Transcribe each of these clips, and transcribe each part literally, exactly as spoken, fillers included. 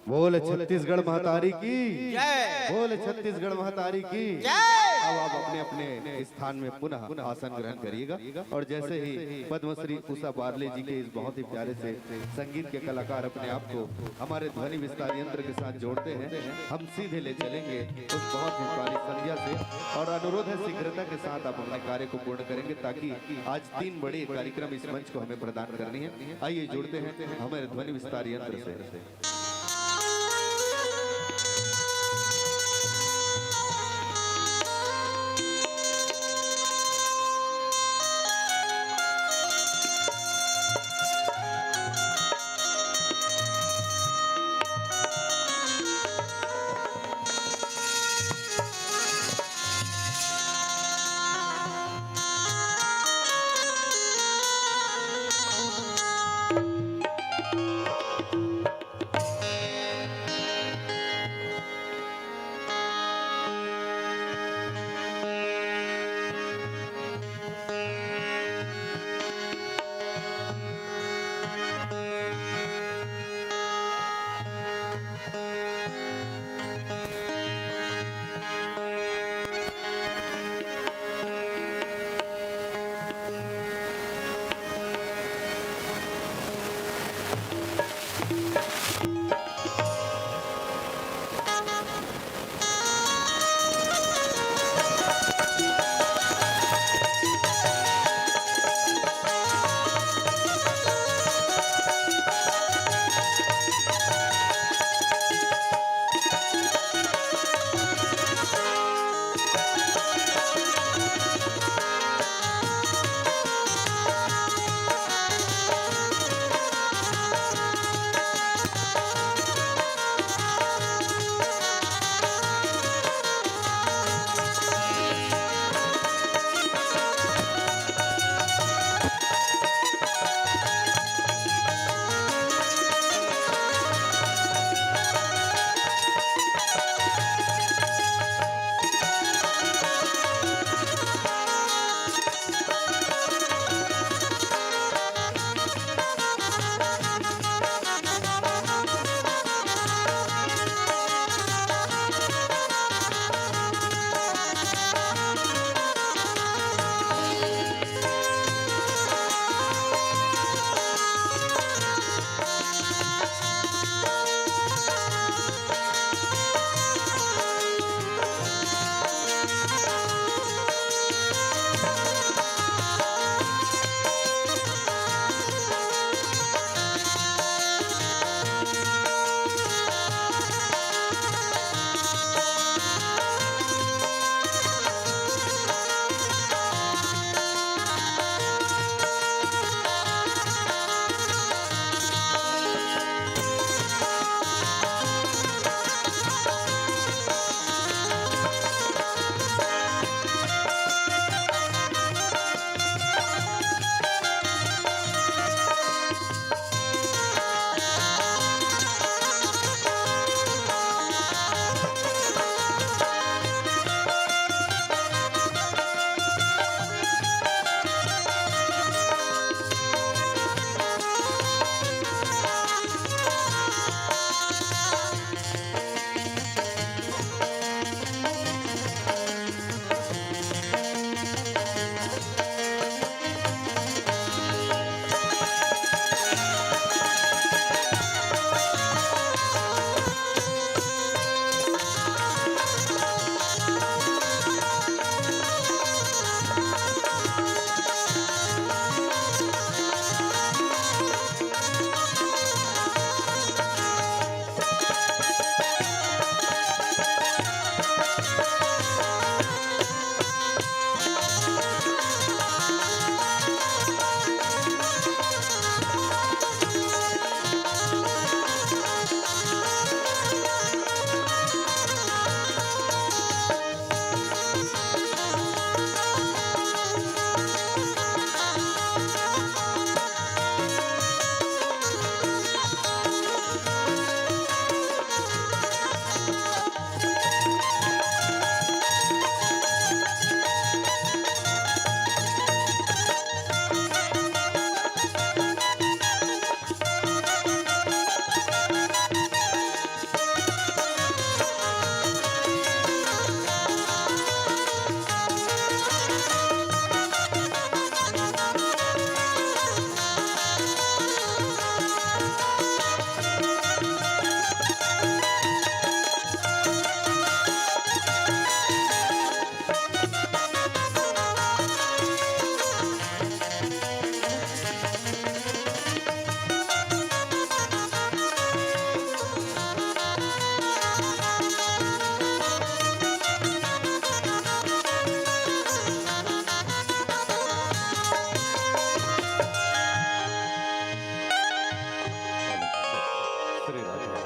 बोल छत्तीसगढ़ महतारी की। जय। बोल छत्तीसगढ़ महतारी की। जय। अब आप अपने अपने स्थान में पुनः आसन ग्रहण करिएगा और जैसे ही पद्मश्री उषा बारले जी के इस बहुत ही प्यारे से संगीत के कलाकार अपने आप को हमारे ध्वनि विस्तार यंत्र के साथ जोड़ते हैं, हम सीधे ले चलेंगे उस बहुत ही प्यारी संध्या से। और अनुरोध है, शीघ्रता के साथ आप अपने कार्य को पूर्ण करेंगे, ताकि आज तीन बड़े कार्यक्रम इस मंच को हमें प्रदान करनी है। आइए, जुड़ते हैं हमारे ध्वनि विस्तार यंत्र से।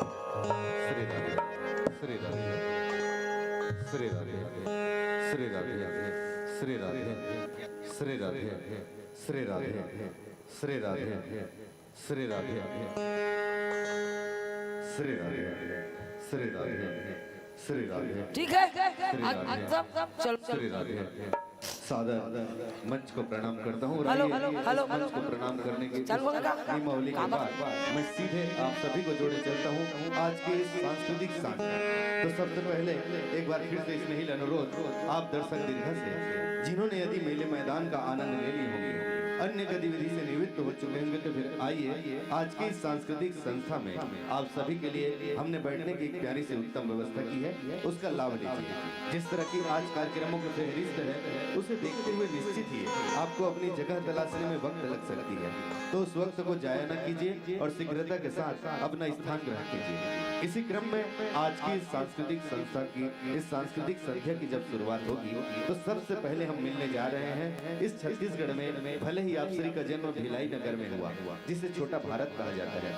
श्री राधे, श्री राधे, श्री राधे, श्री राधे, श्री राधे, श्री राधे, श्री राधे, श्री राधे, श्री राधे, श्री राधे, श्री राधे, श्री राधे। ठीक है, श्री राधे, चल। श्री राधे। सादर मंच को प्रणाम करता हूँ। हेलो, हेलो, हेलो, मंच को प्रणाम करने की नियमावली के बाद मैं सीधे आप सभी को जोड़े चलता हूँ आज के इस सांस्कृतिक सांझ में। तो सबसे पहले एक बार फिर से स्नेहिल अनुरोध आप दर्शक दीर्घा से, जिन्होंने यदि मेले मैदान का आनंद ले लिया होगा, अन्य गतिविधि से निवृत्त हो चुके होंगे, तो फिर आइए, आज की इस सांस्कृतिक संस्था में आप सभी के लिए हमने बैठने की एक प्यारी सी उत्तम व्यवस्था की है, उसका लाभ लीजिए। जिस तरह की आज कार्यक्रमों की फहरिस्त है, उसे देखते हुए निश्चित ही आपको अपनी जगह तलाशने में वक्त लग सकती है, तो उस वक्त को जाया न कीजिए और शीघ्रता के साथ अपना स्थान ग्रहण कीजिए। इसी क्रम में आज की इस सांस्कृतिक संस्था की, इस सांस्कृतिक संध्या की जब शुरुआत होगी, तो सबसे पहले हम मिलने जा रहे हैं इस छत्तीसगढ़ में। भले ही आप श्री का जन्म भिलाई नगर में हुआ, जिसे छोटा भारत कहा जाता है,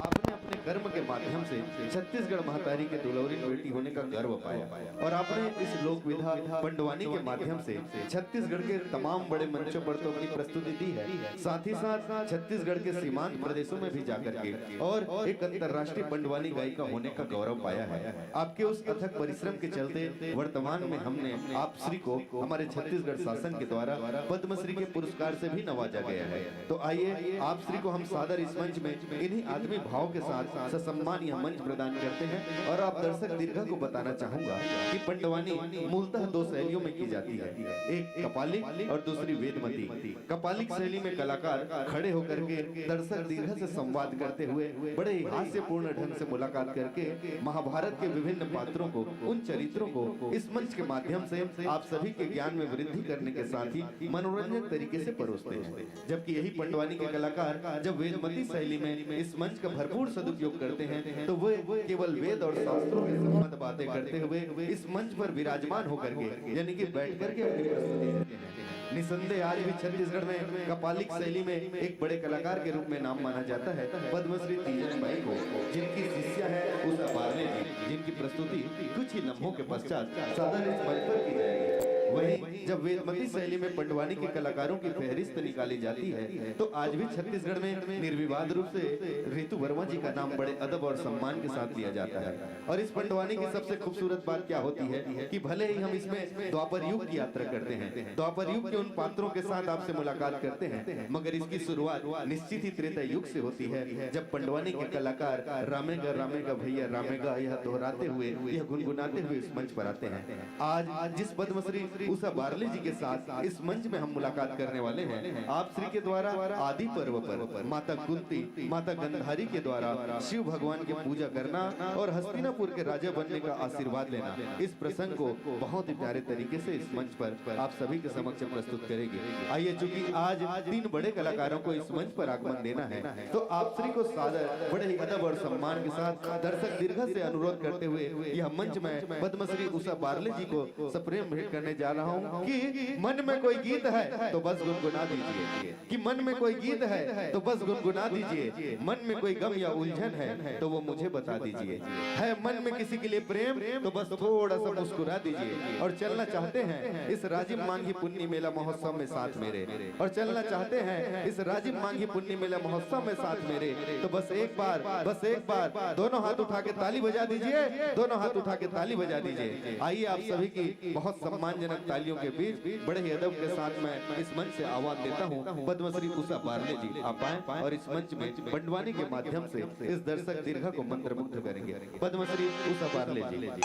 आपने अपने कर्म के माध्यम से छत्तीसगढ़ महतारी के दुलौरी बेटी होने का गर्व पाया और आपने इस लोक विधा पंडवानी के माध्यम से छत्तीसगढ़ के तमाम बड़े मंचों पर तो अपनी प्रस्तुति दी है, साथ ही साथ छत्तीसगढ़ के सीमांत प्रदेशों में भी जाकर के और एक अंतर्राष्ट्रीय पंडवानी गायिका होने का गौरव पाया है। आपके उस अथक परिश्रम के चलते वर्तमान में हमने आप श्री को हमारे छत्तीसगढ़ शासन के द्वारा पद्मश्री के पुरस्कार से भी नवाजा गया है। तो आइए, आप श्री को हम सादर इस मंच में इन्हीं आत्मीय भाव के साथ ससम्मान यह मंच प्रदान करते हैं। और आप दर्शक दीर्घा को बताना चाहूंगा कि पंडवानी मूलतः दो शैलियों में की जाती है, एक कपालिक और दूसरी वेदमती। कपालिक शैली में कलाकार खड़े होकर के दर्शक दीर्घा से संवाद करते हुए बड़े ही हास्यपूर्ण ढंग से मुलाकात करके महाभारत के विभिन्न पात्रों को, उन चरित्रों को इस मंच के माध्यम से आप सभी के ज्ञान में वृद्धि करने के साथ ही मनोरंजक तरीके से परोसते हैं। जबकि यही पंडवानी के कलाकार जब वेदमती शैली में इस मंच का भरपूर सदुपयोग करते हैं, तो वे केवल वेद और शास्त्रों के संबंध बातें करते हुए इस मंच पर विराजमान होकर के, यानी कि बैठ करके अपनी प्रस्तुति देते हैं। निसंदेह आज भी छत्तीसगढ़ में कपालिक शैली में एक बड़े कलाकार के रूप में नाम माना जाता है पद्मश्री तीजन बाई को, जिनकी शिष्या है उषा बारले जी, जिनकी प्रस्तुति कुछ ही लम्हों के पश्चात सादर इस मंच पर की जाएगी। वहीं जब वेदमती शैली में पंडवानी के कलाकारों की फहरिस्त निकाली जाती है, तो आज भी छत्तीसगढ़ में निर्विवाद रूप से रितु वर्मा जी का नाम बड़े अदब और सम्मान के साथ लिया जाता है। और इस पंडवानी की सबसे खूबसूरत बात क्या होती है कि भले ही हम इसमें द्वापर युग की यात्रा करते हैं, द्वापर युग के उन पात्रों के साथ आपसे मुलाकात करते हैं, मगर इसकी शुरुआत निश्चित ही त्रेता युग से होती है, जब पंडवानी के कलाकार "रामेगा रामेगा भैया रामेगा" यह दोहराते हुए, यह गुनगुनाते हुए इस मंच पर आते हैं। आज जिस पद्मश्री उषा बारले जी के साथ इस मंच में हम मुलाकात करने वाले हैं, आप श्री के द्वारा आदि पर्व पर माता कुंती, माता गंधारी के द्वारा शिव भगवान की पूजा करना और हस्तिनापुर के राजा बनने का आशीर्वाद लेना, इस प्रसंग को बहुत ही प्यारे तरीके से इस मंच पर आप सभी के समक्ष प्रस्तुत करेंगे। आइए, चूंकि आज तीन बड़े कलाकारों को इस मंच पर आगमन देना है, तो आप श्री को सादर, बड़े ही अदब और सम्मान के साथ दर्शक दीर्घा से अनुरोध करते हुए यह मंच मैं पद्मश्री उषा बारले जी को सप्रेम भेंट करने जा रहा हूँ कि मन में कोई गीत है तो बस गुनगुना दीजिए, कि मन में कोई गीत है तो बस गुनगुना दीजिए, मन में कोई गम या उलझन है तो वो मुझे बता दीजिए, है मन में किसी के लिए प्रेम तो बस थोड़ा सा मुस्कुरा दीजिए, और चलना चाहते हैं इस राजिम मांझी पुन्नी मेला महोत्सव में साथ मेरे, और चलना चाहते हैं इस राजिम मांझी पुन्नी मेला महोत्सव में साथ मेरे, तो बस एक बार, बस एक बार दोनों हाथ उठा के ताली बजा दीजिए, दोनों हाथ उठा के ताली बजा दीजिए। आइए, आप सभी की बहुत सम्मानजनक तालियों के बीच बड़े ही अदब के साथ मैं इस मंच से आह्वान देता हूँ पद्मश्री उषा बारले जी, आप आए और इस मंच में पंडवानी के माध्यम से इस दर्शक दीर्घा को मंत्रमुग्ध करेंगे। पद्मश्री उषा बारले जी।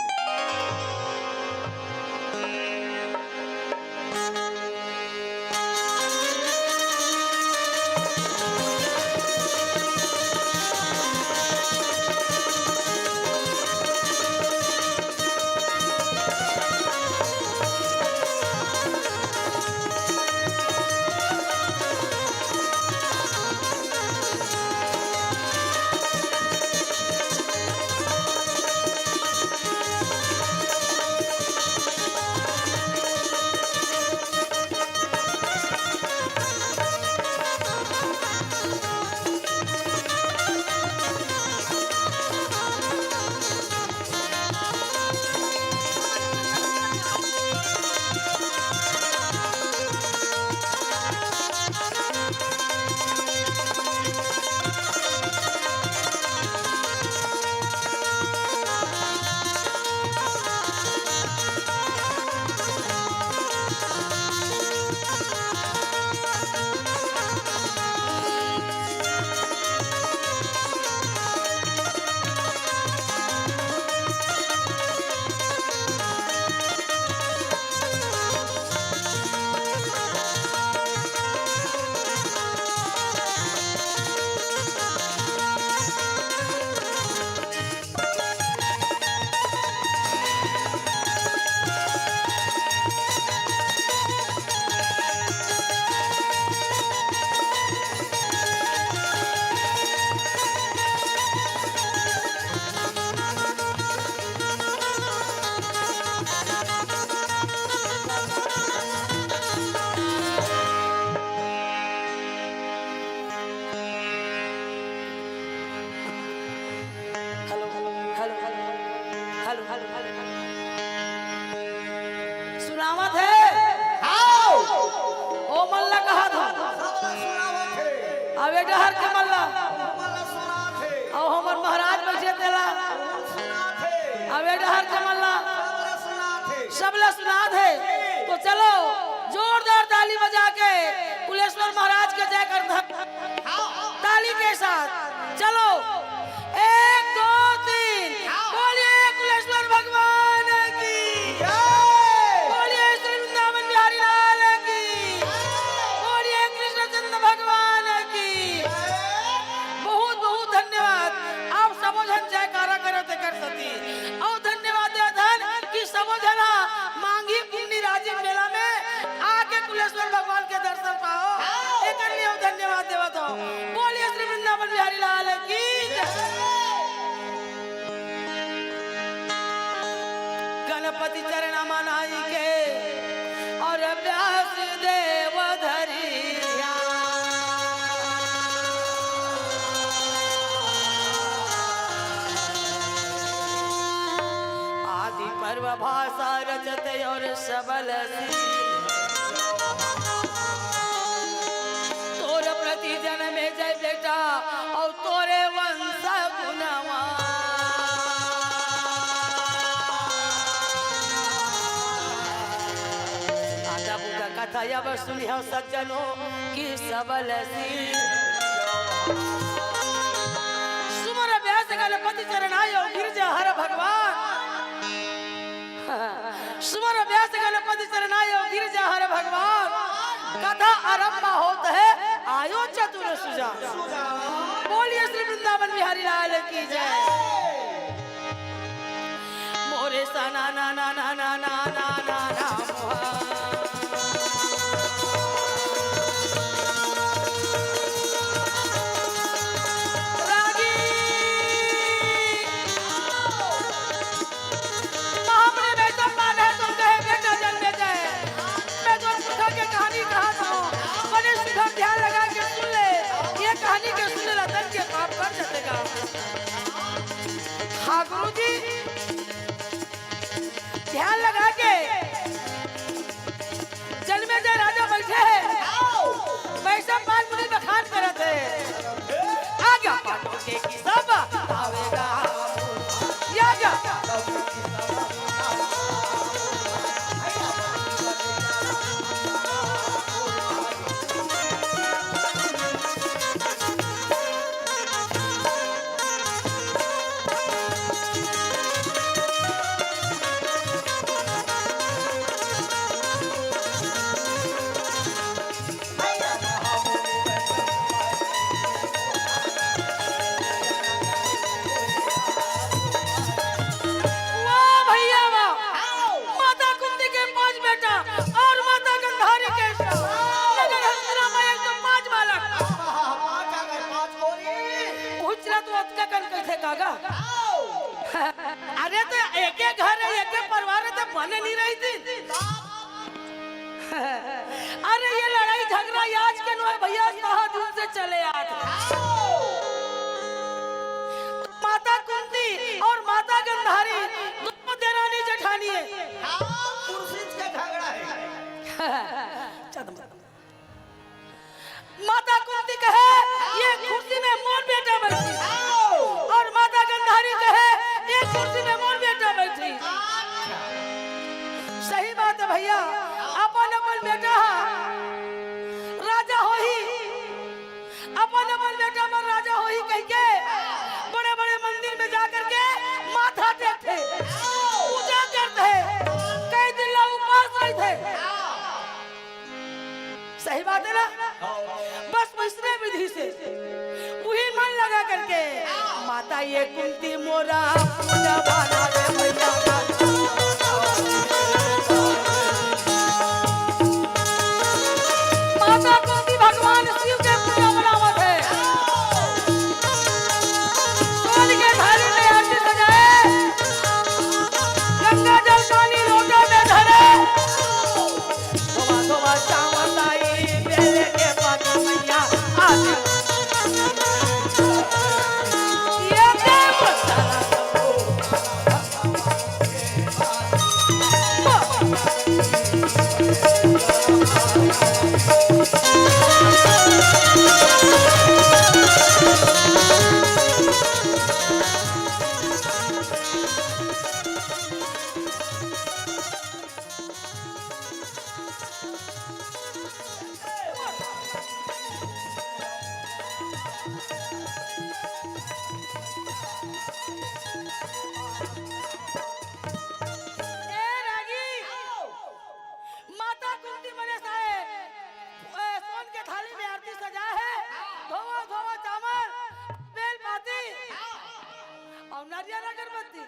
पति चरण मनाई के और व्यास देव धरिया। आदि पर्व भाषा रचत और सबल शील। तोर प्रति जनमे जय बेटा और तोरे वंश गुणवा। आधा बुधा कथा अब सुनिहव सज्जनों की सबल शील। सुमर व्यास गणपति चरण आयो गिरजा हर भगवान। सुमर व्यास गणपति चरण आयो गिरजा हर भगवान। कथा आरंभ होत है आयो चतुर सुजान। बोलिए श्री वृंदावन बिहारी लाल की जय। मोरे सा ना ना ना ना ना ना ना ना ना मोहा। रागी। तो हमने बेटा पाल है तो कहे बेटा जन्मे जाए। मैं तो पुरखा के कहानी कहा था, बड़े सुधर ध्यान लगा के सुन ले। ये कहानी के सुन ले, रतन के पाप कर जतेगा। हाँ गुरु जी, ध्यान लगा के। जन्मे जय राजा बैठे हैं, वैसे पाल मुनि बखान करत है। आज्ञा पाटो के की सब आवेगा। या जा। वाह भैया वाह। माता कुंती के पांच बेटा और माता गंधारी के नगर हस्तिना में एक सौ पांच बालक। पाँच आ गए, पाँच कोरी। उचला तो अतका कन कैसे कागा? अरे तो एक एक घर है, एक एक परिवार है, तो बने नहीं रही थी। अरे ये लड़ाई झगड़ा आज के नो है भैया, सौ दिन से चले आत है। माता कुंती और माता गंधारी दोनों देरानी जेठानी है। हाँ, कुर्सी के झगड़ा है। चल, माता कुंती कहे, "ये कुर्सी में मोर बेटा बैठी।" और माता गंधारी कहे, "ये कुर्सी में मोर बेटा बैठी।" सही बात है भैया, अपन अपन बेटा राजा होही, अपन अपन बेटा मन राजा होही कह के बड़े बड़े मंदिर में जा करके माथा टेकथे, पूजा करथे, कई दिन ला उपास रहिथे। सही बात है ना? बस वैसने विधि से वही मन लगा करके माता ये कुंती मोरा पूजा भाना रे मैया। माता कुंती भगवान शिव के पूजा बनावत है। सोन के थाली में आरती सजाए, गंगा जल पानी लोटा में धरे। धोवा धोवा चावल लाई, बेले के पानी मैया आज। ये देव ए रागी, माता कुंती मने साहे, ए, सोन के थाली में आरती सजा है, धोवा धोवा चावल, बेल पाती, और नारियल अगरबत्ती,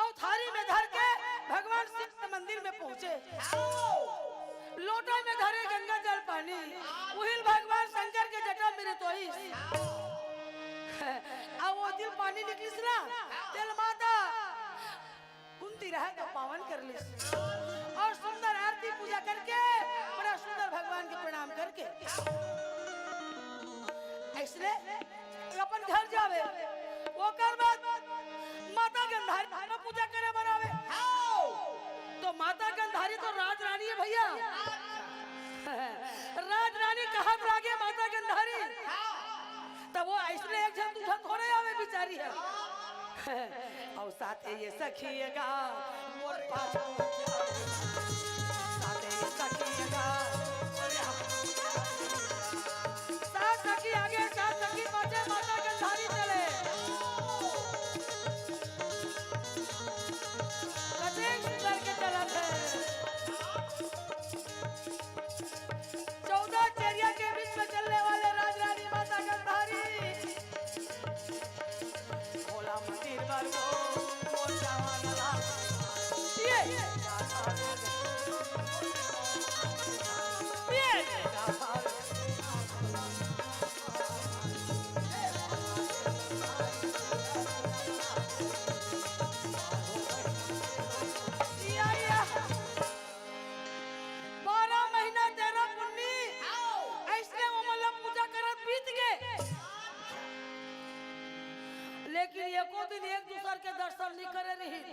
और थाली में धर के भगवान शिव के मंदिर में पहुंचे। लोटा में धरे गंगा जल पानी, उहिल भगवान शंकर के जटा में रितोइस। अब वो दिल पानी निकलिस ना, तेल माता कुंती रहे तो कर लिस। अउ सुंदर आरती पूजा करके, बड़ा सुंदर भगवान के प्रणाम करके, अइसने अपन घर जावे। ओकर बाद माता गंधारी पूजा करे बर आवे। तो माता गंधारी तो राजरानी हे भइया। राजरानी कहत लागे माता गंधारी। तब वो अइसने एक झन दू झन थोड़े आवे बिचारी हे। अउ साथे ये सखी गा मोर पाछू, साथे ये सखी गा मोर, सात सखी आगे, सात सखी पाछे, माता गंधारी चले। कतेक सुंदर के चलत हे। चौदह चेरिया के बीच में चलने वाले राजरानी माता गंधारी। भोला मंदिर बर वो, वो जवान ला। ये। ये। या, या। बारह महीना तेरह पुन्नी, अइसने ओमन ला पूजा करत बीत गे। लेकिन एको दिन एक दूसर के दर्शन नइ करे रहिन।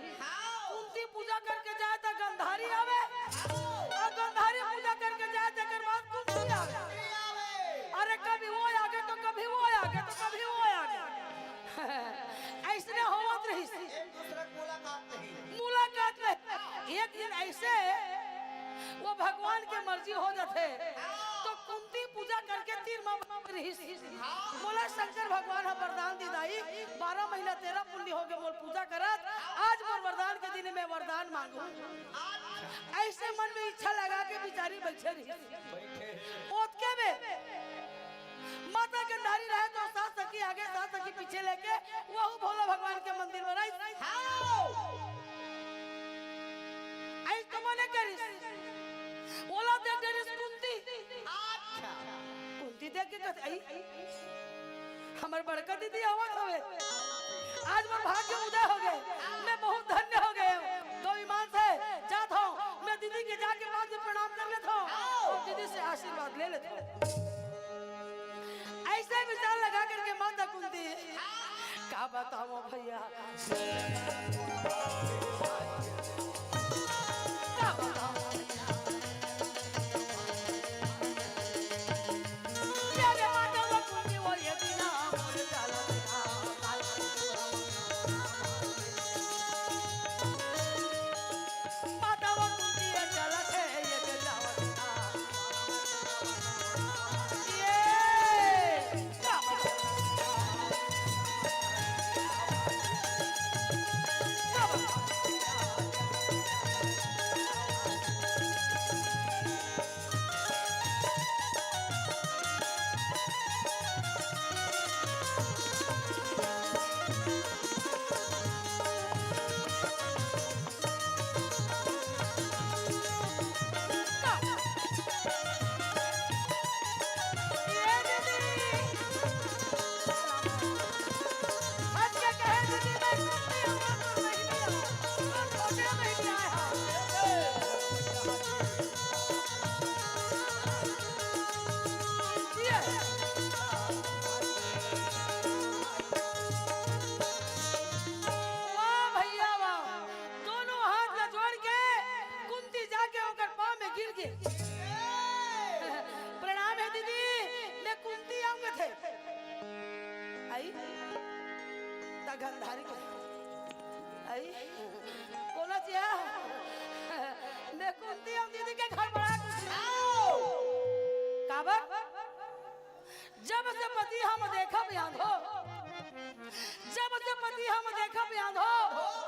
कुंती पूजा करके जाय त गंधारी आवे, अउ गंधारी पूजा करके जाय तेकर बाद कुंती आवे। अरे कभी वो आगे तो कभी वो आगे तो कभी वो आगे। अइसने होवत रहिस। एक दूसरा के मुलाकात नहीं। मुलाकात नहीं। एक दिन अइसे वो भगवान के मर्जी हो जाथे, तो कुंती पूजा करके तीर म रहिस। मोला शंकर भगवान ह वरदान दे दाई, बारह महीना तेरह पुन्नी हो गे मोर पूजा करत, आज मोर वरदान के दिन में वरदान मांगू। अइसे मन में इच्छा लगा के बिचारी बइठे रहिस। ओतके में माता गंधारी रहे तो सात सखी आगे, सात सखी पीछे लेके वहू भोला भगवान के मंदिर में रहिस। हाँ। अइस तो मने करिस, ओला देख डरिस कुंती। अच्छा। कुंती देख के कहत, "अई, हमर बड़का दीदी आवत हवे, आज मोर भाग्य उदय हो गे, मैं बहुत धन्य हो गे हंव।" तो ईमान से जात हंव, मैं दीदी के जाके बाद में प्रणाम कर लेत हंव अउ दीदी से आशीर्वाद ले लेत हंव। अइसे विचार लगा करके माता कुंती, का बतावंव भइया, का बतावंव भइया। ये रे माता वो कुंती वो ये बिना मोर चालत ना, माता वो कुंती ये चालत हे, ये के जावत ना। ये, क्या बात है? वाह भइया वाह, दोनों हाथ ला जोड़ के कुंती जाके ओकर पाँव में गिर गे। प्रणाम हे दीदी, मैं कुंती आंव कथे। अई, त गंधारी के, अई, कोन चिहा? मैं कुंती आंव दीदी के घर बड़ा कुछ। काबर? जब से पति हम देखब आंधो, जब से पति हम देखब आंधो,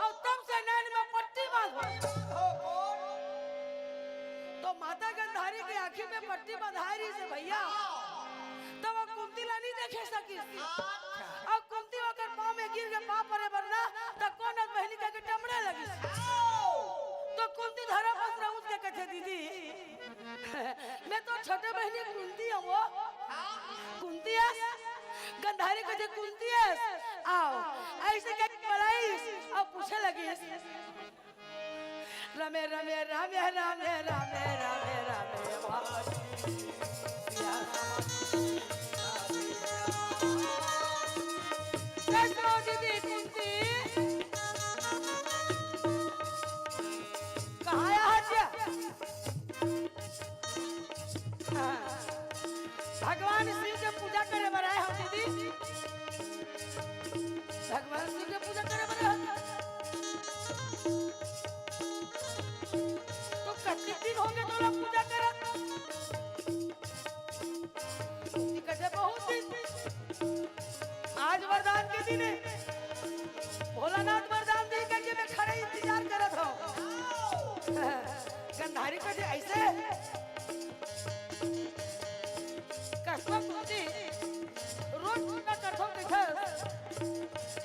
अउ तब से नैन में पट्टी बांधो। तो माता गंधारी के आँखी में पट्टी बंधाय रहिस हे भइया, त वो कुंती ला नइ देखे सकिस। अउ कुंती ओकर पाँव में गिर के पाँव परे बर ना, त कोन बहिनी कहिके टमड़े लगिस। तो कुंती धरा पसरा उठ के कथे, "दीदी, मैं तोर छोटे बहिनी कुंती हंव वो।" "कुंती अस?" गंधारी कथे, "कुंती अस, आव।" अइसे कहिके बलाइस अउ पूछे लगिस, रमे रमे रमे रमे रमे रमे रमे भाई। कैसे हो दीदी कुंती? कहाँ है हाजिया? हाँ। भगवान शिव के पूजा करे बर आए हो दीदी। भगवान शिव के पूजा करे बर आए हो। तो कतनी दिन हो गए तोला पूजा करत? कहे बहुत दिन। आज वरदान के दिन है। भोलानाथ वरदान दे करके मैं खड़े इंतजार करत हूँ। गंधारी कथे ऐसे? कसम पूछी, रोज पूजा करथो कइथस,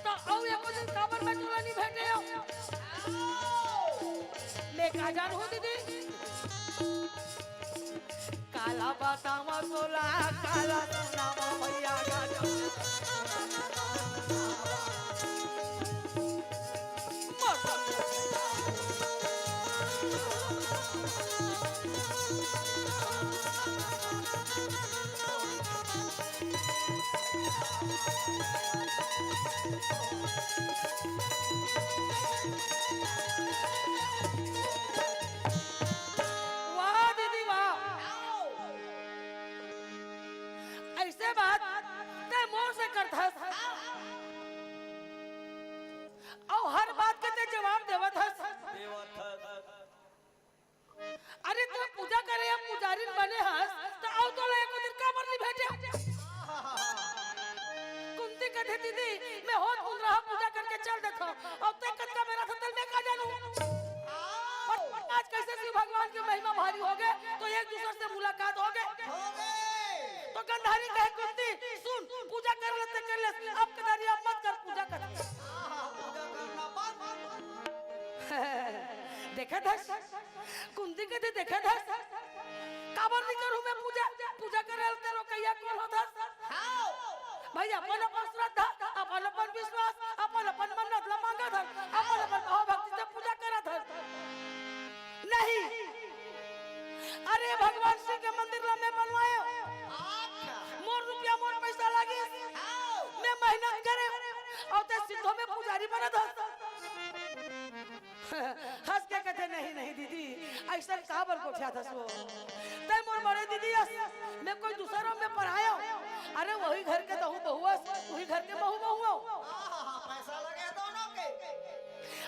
त अउ एको दिन काबर मैं तोला नहीं भेटे हो? मैं का जानहूँ दीदी? काला बतावा तोला, काला सुनावा भैया, काला वाह दीदी वाह। ऐसे बात ते मोर से करथस। अउ हर बात के ते जवाब देवत हस। देवत हस। अरे तू पूजा करे या पुजारिन बने हस, त अउ तोला एको दिन काबर नहीं भेटे? कुंती कथे दीदी, मैं होत हुंदरा पूजा करके चल देथो। अउ ते कतका बेरा था तल मैं का जानू? पर आज कैसे शिव भगवान के महिमा भारी हो गए, तो एक दूसरे से मुलाकात हो गए। हो गए। तो गंधारी कहे कुंती, सुन, पूजा कर लेते कर ले, अब कदारी अब मत कर, पूजा कर। आहा, पूजा करना बंद। देखा था? कुंती कथे देखा था? काबर नहीं करूँ मैं पूजा? पूजा करे तेरो कैया कौन होता? हाँ। भाई अपन अपन श्रद्धा, अपन अपन विश्वास, अपन अपन मन्नत ला मांगा था, अपन अपन भाव भक्ति से पूजा करा था। नहीं, अरे भगवान शिव के मंदिर ला मैं बनवायो। अच्छा। मोर रुपया मोर पैसा लागे। हाँ। मैं मेहनत करे। अउ ते सिद्धो में पुजारी बना था। हंस के कथे नहीं नहीं दीदी, ऐसा काबर गोठिया था सो? ते मोर बड़े दीदी अस, मैं कोई दूसरा में परायो। अरे वही घर के दहू बहु अस, वही घर के बहू बहु हो। हाँ, हाँ, हाँ, पैसा लगे दोनों के।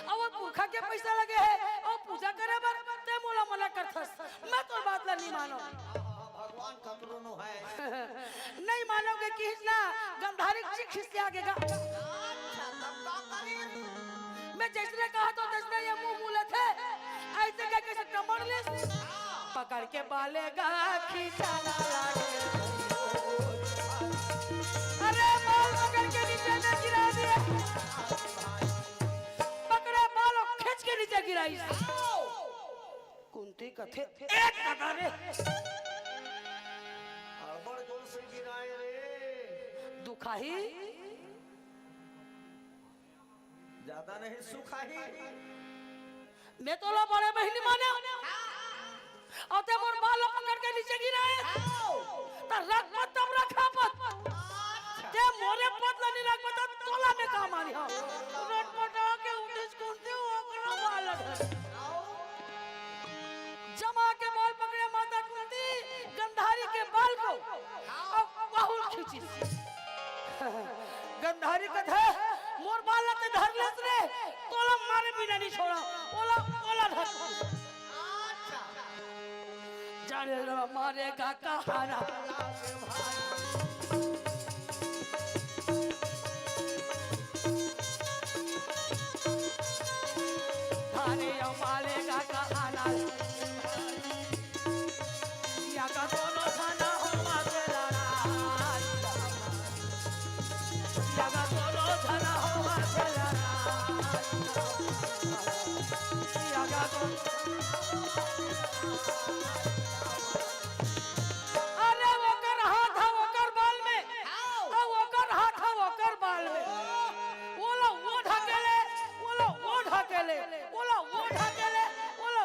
अउ वो पुरखा के पैसा लगे है, अउ पूजा करे बर ते मोला मना करथस। मैं तोर बात ला नहीं मानो। भगवान ककरो नो है। नहीं मानोगे कि ना, गंधारी जी खिसिया गेगा। अच्छा, तब का करी? मैं जैसने कहा तो तैसने ये मुंह मुले थे, ऐसे कह के से कमर ले, पकड़ के बालेगा खींचाना लागे। अरे बाल पकड़ के नीचे में गिरा दिए, पकड़े बाल और खींच के नीचे गिराई। कुंती कथे, "ए दादा रे।" अब्बड़ जोर से गिराए रे। दुखाही? ज्यादा नहीं सुखाही। मैं तोला बड़े बहिनी माने। अउ ते मोर बाल ला पकड़ के नीचे गिराए। त रख मत तब रखा मत। ते मोरे पद ला नहीं रख मत तोला मैं का मारी हाँ। रटपटा के उठिस कुंती ओकरा बाल ला धर। जमा के बाल पकड़े माता कुंती गंधारी के बाल को अउ बहुत खींचिस। गंधारी कथे, "मोर बाल ला ते धर लेस रे, तोला मारे बिना नहीं छोड़ा, ओला, ओला धर।" अच्छा। जाने ला मारेगा कहाना। धारे यो मालेगा कहाना। या का दोनों थाना हो माते लड़ाई। या का दोनों थाना हो माते लड़ाई। या का दोनों अरे ओकर हाथ ह ओकर बाल में, हाव। अउ ओकर हाथ ह ओकर बाल में। ओला वो ढकेले, ओला वो ढकेले, ओला वो ढकेले, ओला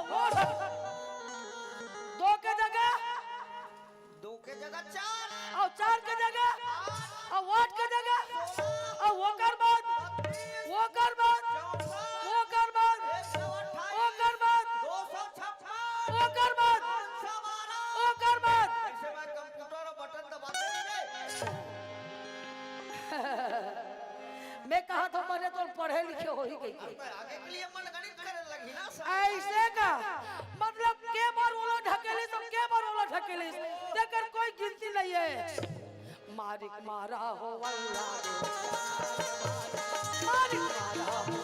के होही कहिके। आगे के लिए मन गणित करे लगी ना सर। ऐसे का मतलब के बार ओला ढकेलिस, के बार ओला ढकेलिस, तेकर कोई गिनती नहीं है। मारिक मारा हो वल्ला रे। मारिक मारा हो।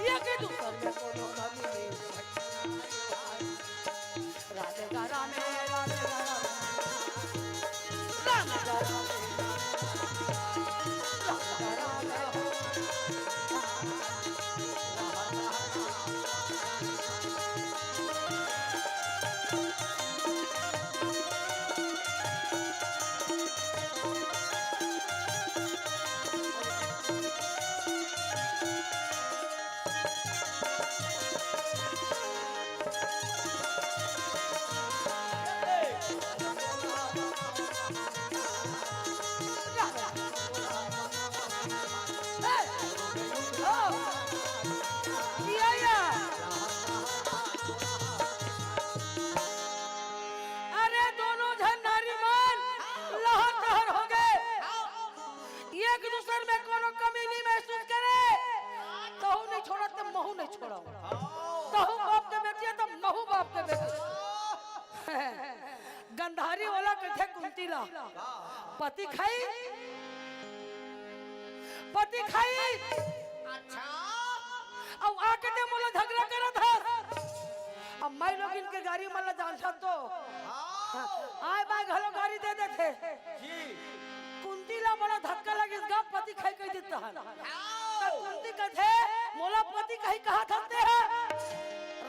ये के दूसर में कोनो कमी नहीं। राधे गा राधे, राधे गा राधे। राधे गा राधे, राधे गा राधे। अरे दोनों झन नारी मन लहर लहर हो गए। एक दूसर में कोनो कमी नहीं महसूस करे। तहू नहीं छोड़ा त महू नहीं छोड़ा। तहू बाप के बेटी है त महू बाप के बेटी। गंधारी वाला कथे कुंती ला, पति खाई, पति खाई। अच्छा। अब आके ते मोला झगड़ा करत हस। अब माई लोगिन के गारी मन ला जानथस तो। हाँ। आय बाय घलो गारी दे देथे। जी। कुंती ला बड़ा धक्का लगिस गा, पति खाई कहि देत हन। त कुंती कथे, "मोला पति कहि कहत हस तें ह?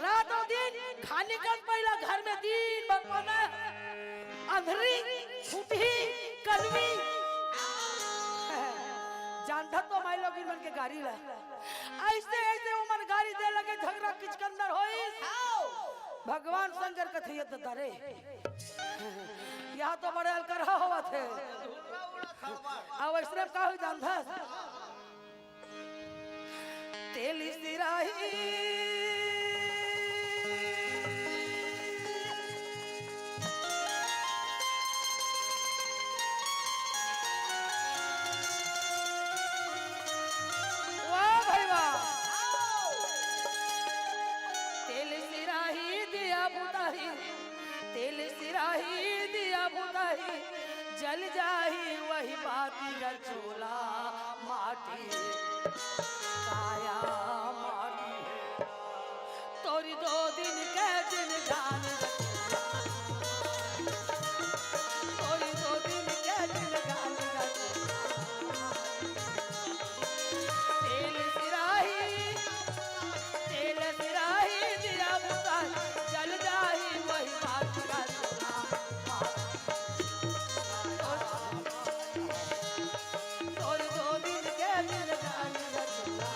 रात अउ दिन खानी कस पहिला घर में दिन भर पना, अंधरी, फुटही, कलवी।" जानथस तो माई लोगिन मन के गारी ला। अइसे, अइसे ओमन गारी दे लगे, झगड़ा किचकंदर होइस। भगवान शंकर कथे, "ये तो दरे।" यहाँ तो बड़े अलकरहा होवत हे। अब अइसने का होही जानथस? तेल सिराही। वाह भाई वाह। तेल सिराही दिया बुताही, तेल सिराही दिया बुताही, जल जाही वही बाती का चूल्हा माटी, काया माटी। तोरी दो दिन के दिन जान, तोरी दो दिन के दिन जान। तेल सिराही, तेल सिराही दिया बुताही, जल जाही वही बात का चूल्हा। तोर दो दिन के दिन जान रचना।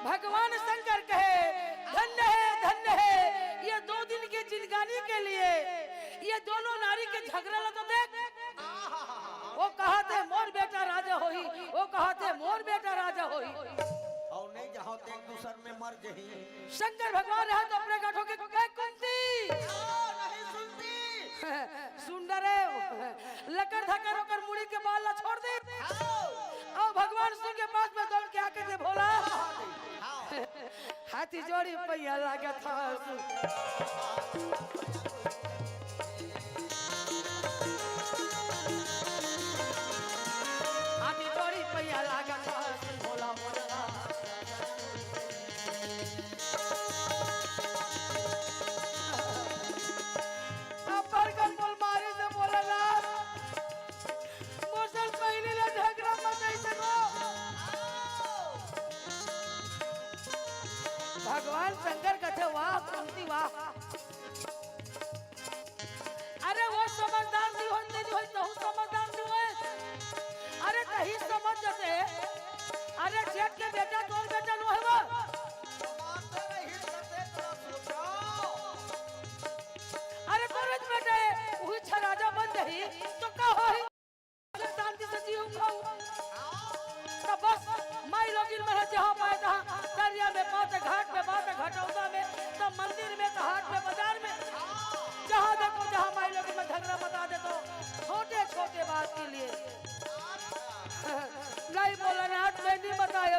भगवान शंकर कहे, "धन्य है, धन्य है, ये दो दिन की जिंदगानी के लिए, ये दोनों नारी के झगड़ा ला तो देख।" वो कहत हे, "मोर बेटा राजा होही," वो कहत हे, "मोर बेटा राजा होही।" अउ नहीं जाहूं त एक दूसर में मर जही। शंकर भगवान रहे तो प्रकट होके कहे, "कुंती।" नहीं सुनती। सुन डरे, लकर धकर ओकर मुड़ी के बाल ला छोड़ दे। अउ भगवान शिव के पास में दौड़ के आके दे भोला। हाथी जोड़ी पैया लागत हस। हाथी जोड़ी पैया लागत हस, भोला मोला। अब्बड़ कन बोल मारे से बोला ना। मोर संग पहिली ले झगड़ा मत अइसे को। भगवान शंकर कथे, "वाह कुंती वाह,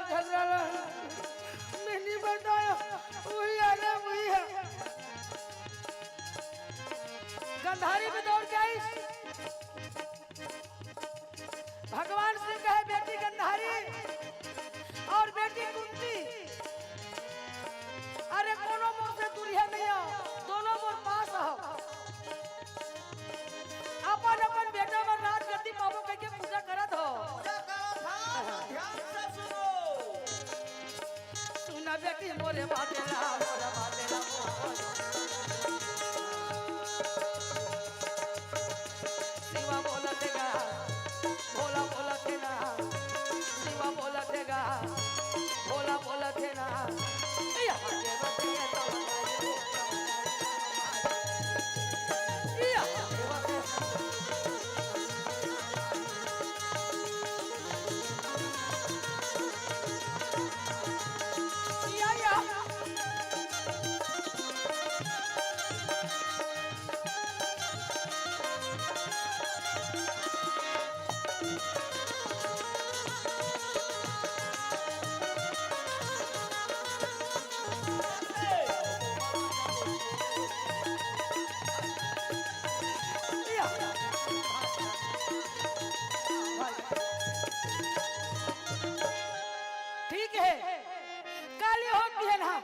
झगड़ा ला, मैं नहीं बताया, वही आ रहा, वही है। गंधारी भी दौड़ के आई। भगवान शिव कहे, "बेटी गंधारी और बेटी कुंती, अरे कोनो मोर से दूरिया नहीं हो, दोनों मोर पास हो।" अपन अपन बेटा बर राजगद्दी पाबो कहिके पूजा करत हो। पूजा करत हा, ध्यान से सुनो। सुना बेटी मोरे बातेला, मोरे बातेला, मोरे। शिवा बोलत हे गा, भोला बोलत हे ना, शिवा बोलत हे गा, भोला बोलत हे ना। या। या। या, या। ठीक है, काली होत बिहन हा।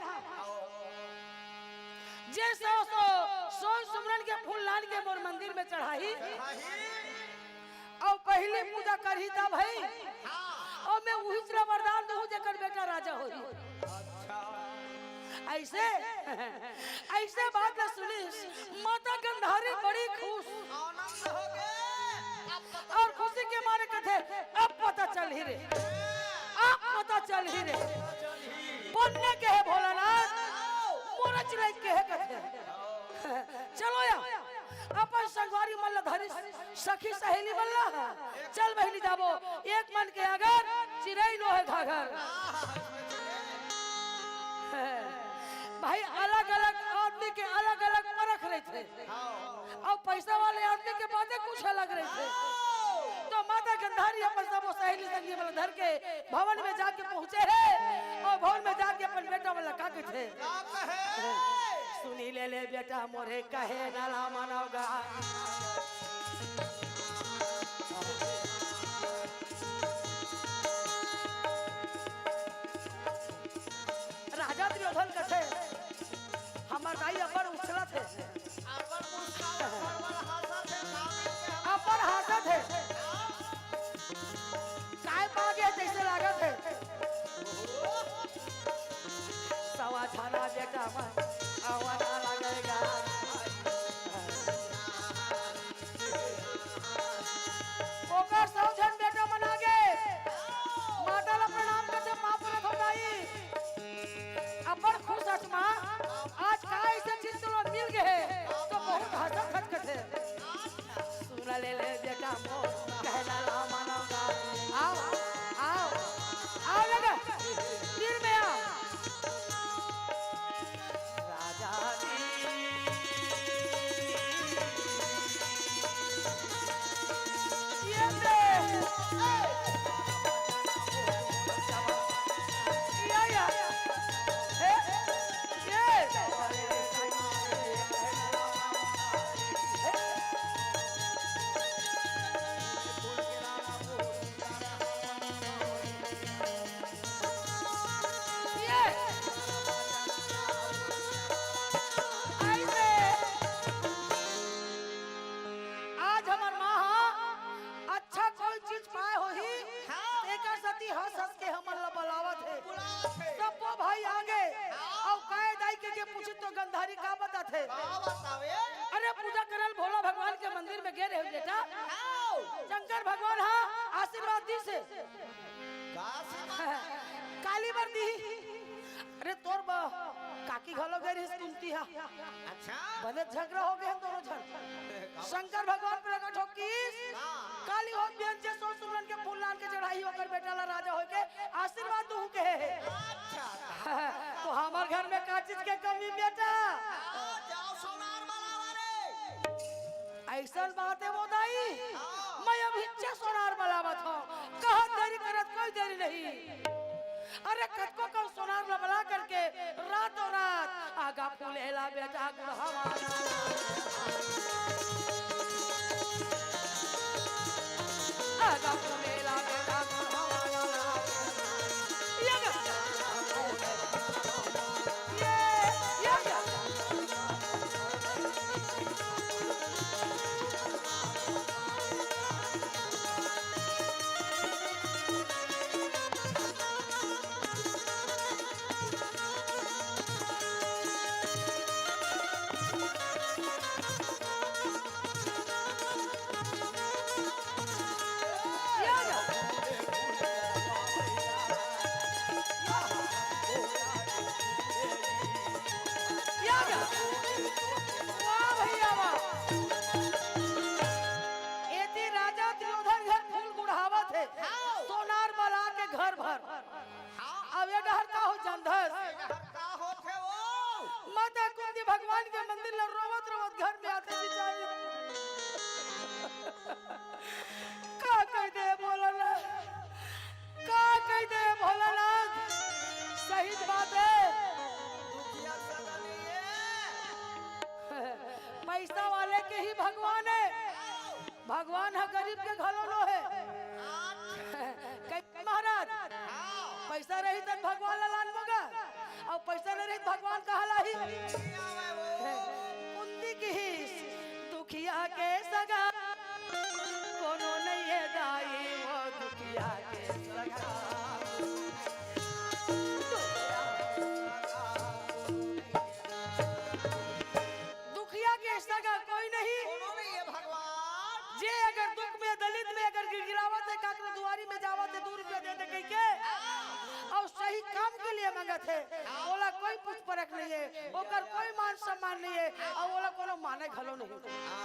जे सौ, सौ, सौ सुमरन के फूल लान के मोर मंदिर में चढ़ाही, अउ पहिली पूजा करही तब है, अउ मैं उही ला वरदान दूँ जेकर बेटा राजा होही। अच्छा। ऐसे, ऐसे बात ला सुनिस, माता गंधारी बड़ी खुश। आनंद हो गे। अब पता अउ खुशी के मारे कथे, "अब पता चलही रे, अब पता चलही रे।" बने के हे भोलानाथ, मोर चिरई के हे कथे। चलो या, अपन संगवारी मन ला धरिस, सखी सहेली मन ला, चल बहिनी जाबो, एक मन के अगर, चिरई नोहे घाघर। भाई, अलग-अलग आदमी के अलग-अलग परख रहिथे। अउ पैसा वाले आदमी के बाते कुछ अलग रहिथे। तो माता गंधारी अपन सबो सहेली संगी मन ला धर के भवन में जाके पहुंचे हे, अउ भवन में जाके अपन बेटा मन ला का कथे? का कहे? सुनी ले ले बेटा मोरे कहे न ला मानव गा। राजा दुर्योधन कथे, "हमर दाई अब्बड़ उछलत हे, अब्बड़ मुस्कान, अब्बड़ हंसत हे, का मिल के हम अब्बड़ हंसत हे, काय पा गे जइसे लागत हे।" सवा झना बेटा मन अवना लगेगा। ओकर सौ झन बेटा मन आगे माता ला प्रणाम करथे, "पाँव परत हो दाई।" अब्बड़ खुश हस माँ, आज का अइसे चीज तोला मिल गे हे, तो बहुत हंसत हंसत कथे। सुन ले ले बेटा मोर कहना ला मानव गा। आओ, आओ, आओ लगा, तीर में आओ। राजा जी। ये दे। या, या। हे, ये। ये। ऐसे। आज हमर माँ हा अच्छा कोई चीज पाए होही, हाँ। तेकर सेती हंस हंस के हमन ला बलावत हे। बुलावत हे। सबो भाई आगे, हाँ। अउ काय दाई के, के पूछी तो गंधारी का बताथे? का बतावे? अरे पूजा करल भोला भगवान के मंदिर में गे रहे बेटा। हाँ। शंकर भगवान हा आशीर्वाद दिस हे। का आशीर्वाद? काली बर दी। अरे तोर ब-, काकी घलो गे रहिस कुंती हा। अच्छा। बने झगड़ा हो गे हे दोनों झन। शंकर भगवान प्रकट होकिस। हाँ। काली होत बिहन जे सौ सुमरन के फूल लान के चढ़ाही ओकर बेटा ला राजा होय के आशीर्वाद दूँ कहे हे। अच्छा। तो हमर घर में का चीज के कमी बेटा? हाँ, जाओ सोनार मलावा रे। अइसन बात हे वो दाई, हाँ। मैं अभी चे सोनार मलावत हूँ, कहाँ देरी करत कोई देरी नहीं। अरे कतको कन सोनार ल बला करके रातों रात आगा फूलेला बेटा गुड़हवा। आगा फूलेला बेटा गुड़हवा। ये गा। ये, ये गा। या गा। या गा। वाह भैया वाह। एती राजा दुर्योधन घर फूल गुड़हावत हे। हाँ। सोनार बला के घर भर। हाँ। अब ये डहर का हो जानथस? ये डहर का होथे वो? माता कुंती भगवान के मंदिर ल रोवत रोवत घर में आथे बिचारी। का कहि दे भोलानाथ, का कहि दे भोलानाथ, सही बात हे। दुखिया सगा नहीं हे। पैसा वाले के ही भगवान हे, भगवान ह गरीब के घलो नो हे। कहि महाराज, हाँ। पैसा रही त भगवान ला लान मगा, अउ पैसा नइ रही त भगवान कहाँ लाही? कुंती किहिस दुखिया के सगा, कोनो नइ हे दाई वो दुखिया के सगा। दुखिया के सगा कोई नहीं। कोनो नहीं हे भगवान। जे अगर दुख में, दलित में अगर गिड़गिड़ावत हे, काकरो दुआरी में जावत हे, दू रुपया दे दे कहिके, अउ सही काम के लिए मांगत हे, ओला कोई पूछ परख नहीं हे, ओकर कोई मान सम्मान नहीं हे, अउ ओला कोनो माने घलो नहीं।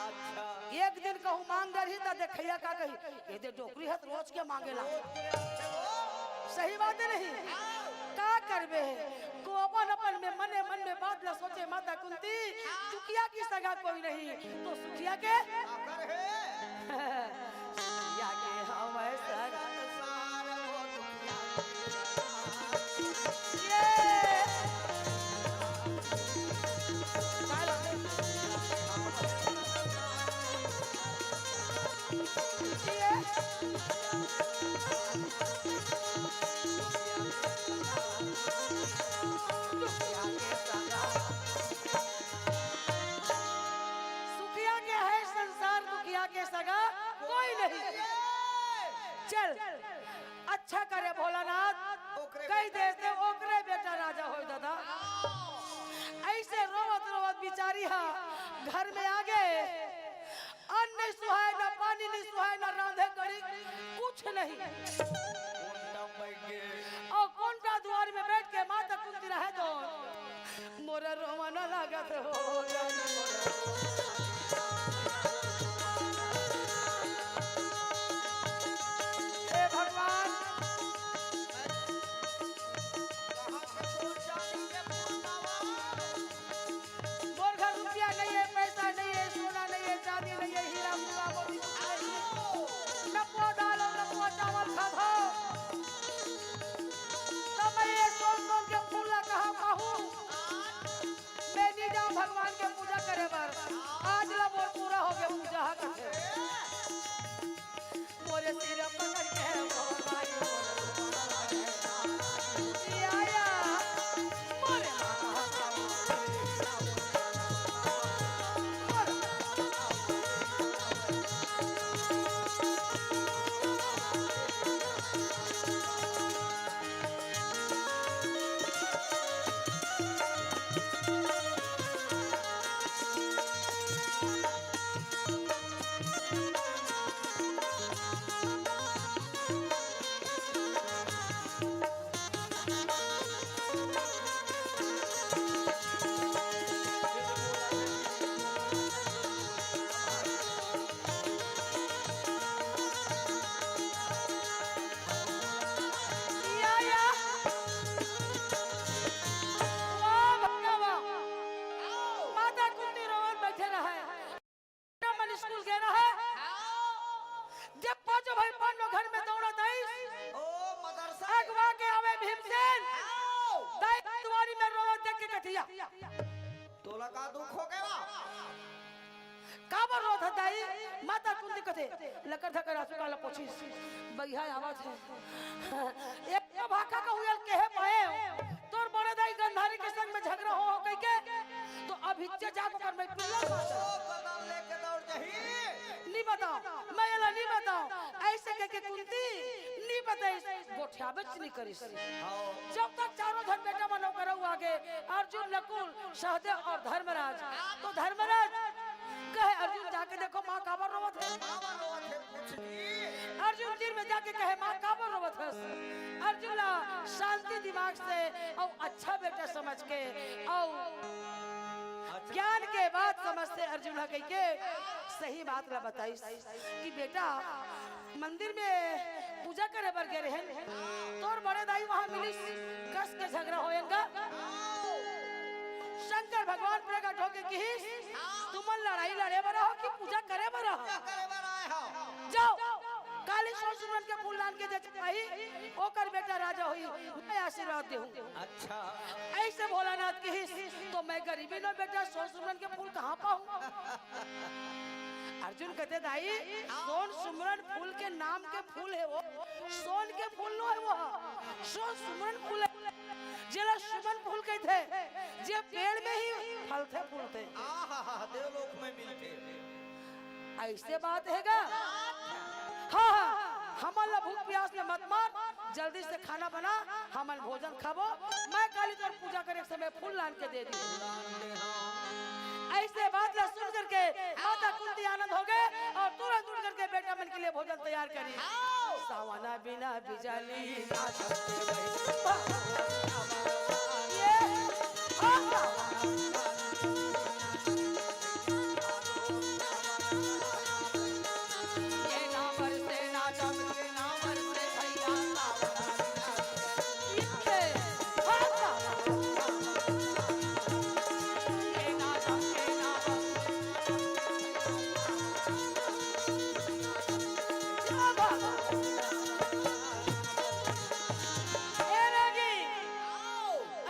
अच्छा। एक दिन कहूँ मांग डरही त देखइया का कही, ये दे डोकरी हत रोज के मांगेला। सही बात हे नहीं? का करबे? को अपन अपन में मने मन में बात ला सोचे माता कुंती, दुखिया की सगा कोई नहीं, तो सुखिया के? सुखिया के हवय सगा। ये। सुखिया के हे संसार, दुखिया के सगा कोई नहीं। चल, अच्छा करे भोलानाथ, कहि देते ओकरे बेटा राजा होय दादा। अइसे रोवत रोवत बिचारी हा घर में आगे। अन्न नइ सुहाय, न पानी नइ सुहाय, न रांधे करी, कुछ नहीं। कोंटा में बैठ के। अउ कोंटा दुआर में बैठ के माता कुंती रहे तो मोर रोवा न लागत हो। हे भगवान, मोर घर रुपया नइ हे, पैसा नइ हे, सोना नइ हे, चांदी नइ हे, हीरा मुक्ता मोती कुछ नइ हे। न पुआ दाल अउ न पुआ चावल खात हंव। त मैं ये सोन सोन के फूल ला कहां पाहूं? मैं नइ जांव भगवान के पूजा करे बर। आज ला मोर पूरा होगे पूजा हा कथे। मोरे सिर पकड़ के मोर माई, या, या, मोरे माई। या, या। वाह भैया वाह। माता कुंती रोवत बइठे रहय। मन स्कूल गे रहय। जब पांचों भाई पांडव घर में दौड़त आइस, ओ मदरसा। अगवा के आवे भीमसेन। माता कुंती कथे, लकर धकर आंसू काला पोछिस, बइहा आवत हे। एक तो भाखा का हुयल केहे पाए, तोर बड़े दाई गंधारी के संग में झगरा हो, हो कहिके, तो अब हिच्चे जाको कर मैं पिल्ला माता। ओ, कदम लेके दौड़ जाही। नी बताओ, मैं एला नी बताओ। अइसे कहिके कुंती नी बताइस, गोठियाबेच नी करिस। हाँ। जब तक चारों झन बेटा मन ओकर आगे, अर्जुन, नकुल, सहदेव अउ धर्मराज, तो धर्मराज कहे, "अर्जुन, जाके देखो, माँ काबर रोवत हे?" काबर रोवत हे, पूछ ली। अर्जुन तीर में जाके कहे, "माँ काबर रोवत हस?" अर्जुन ला शांति दिमाग से अउ अच्छा बेटा समझ के अउ अच्छा। ज्ञान के बात समझ से अर्जुन ह कहिके सही बात ला बताइस कि बेटा, मंदिर में पूजा करे बर गे रहेन, तोर बड़े दाई वहां मिलिस, कस के झगरा होयन गा। शंकर भगवान प्रकट होके किहिस, "तुमन लड़ाई लड़े बर हो कि पूजा करे बर हो? पूजा करे बर आए हो। जाओ, काली सोन सुमन के फूल लान के दे भाई, ओकर बेटा राजा होई, मैं आशीर्वाद देहूं।" अच्छा। अइसे भोलानाथ किहिस, "तो मैं गरीबी नो बेटा, सोन सुमन के फूल कहां पाहूं?" अर्जुन कथे, "दाई, सोन सुमरन फूल के नाम के फूल हे वो, सोन के फूल नो हे वो, सोन सुमरन फूल हे, जेला सुमन फूल कहिथे, जे पेड़ में ही फलथे फूलथे।" आहा, देवलोक में मिलथे। अइसे बात हे गा? हाँ, हाँ, हमन ला भूख प्यास में मत मार, जल्दी से खाना बना, हमन भोजन खाबो। मैं काली तोर पूजा करे के समय फूल लान के दे दी। अइसे बात ला सुन करके माता कुंती आनंद हो गे अउ तुरंत उठ करके बेटा मन के लिए भोजन तैयार करी। सावना बिना बिजली ना चमके भाई। ये, हाँ, हाँ। ये ना बरसे ना चमके ना बरसे भैया सावन। ये, हाँ, हाँ। ये ना चमके ना बरसे। क्या बात? ए रागी,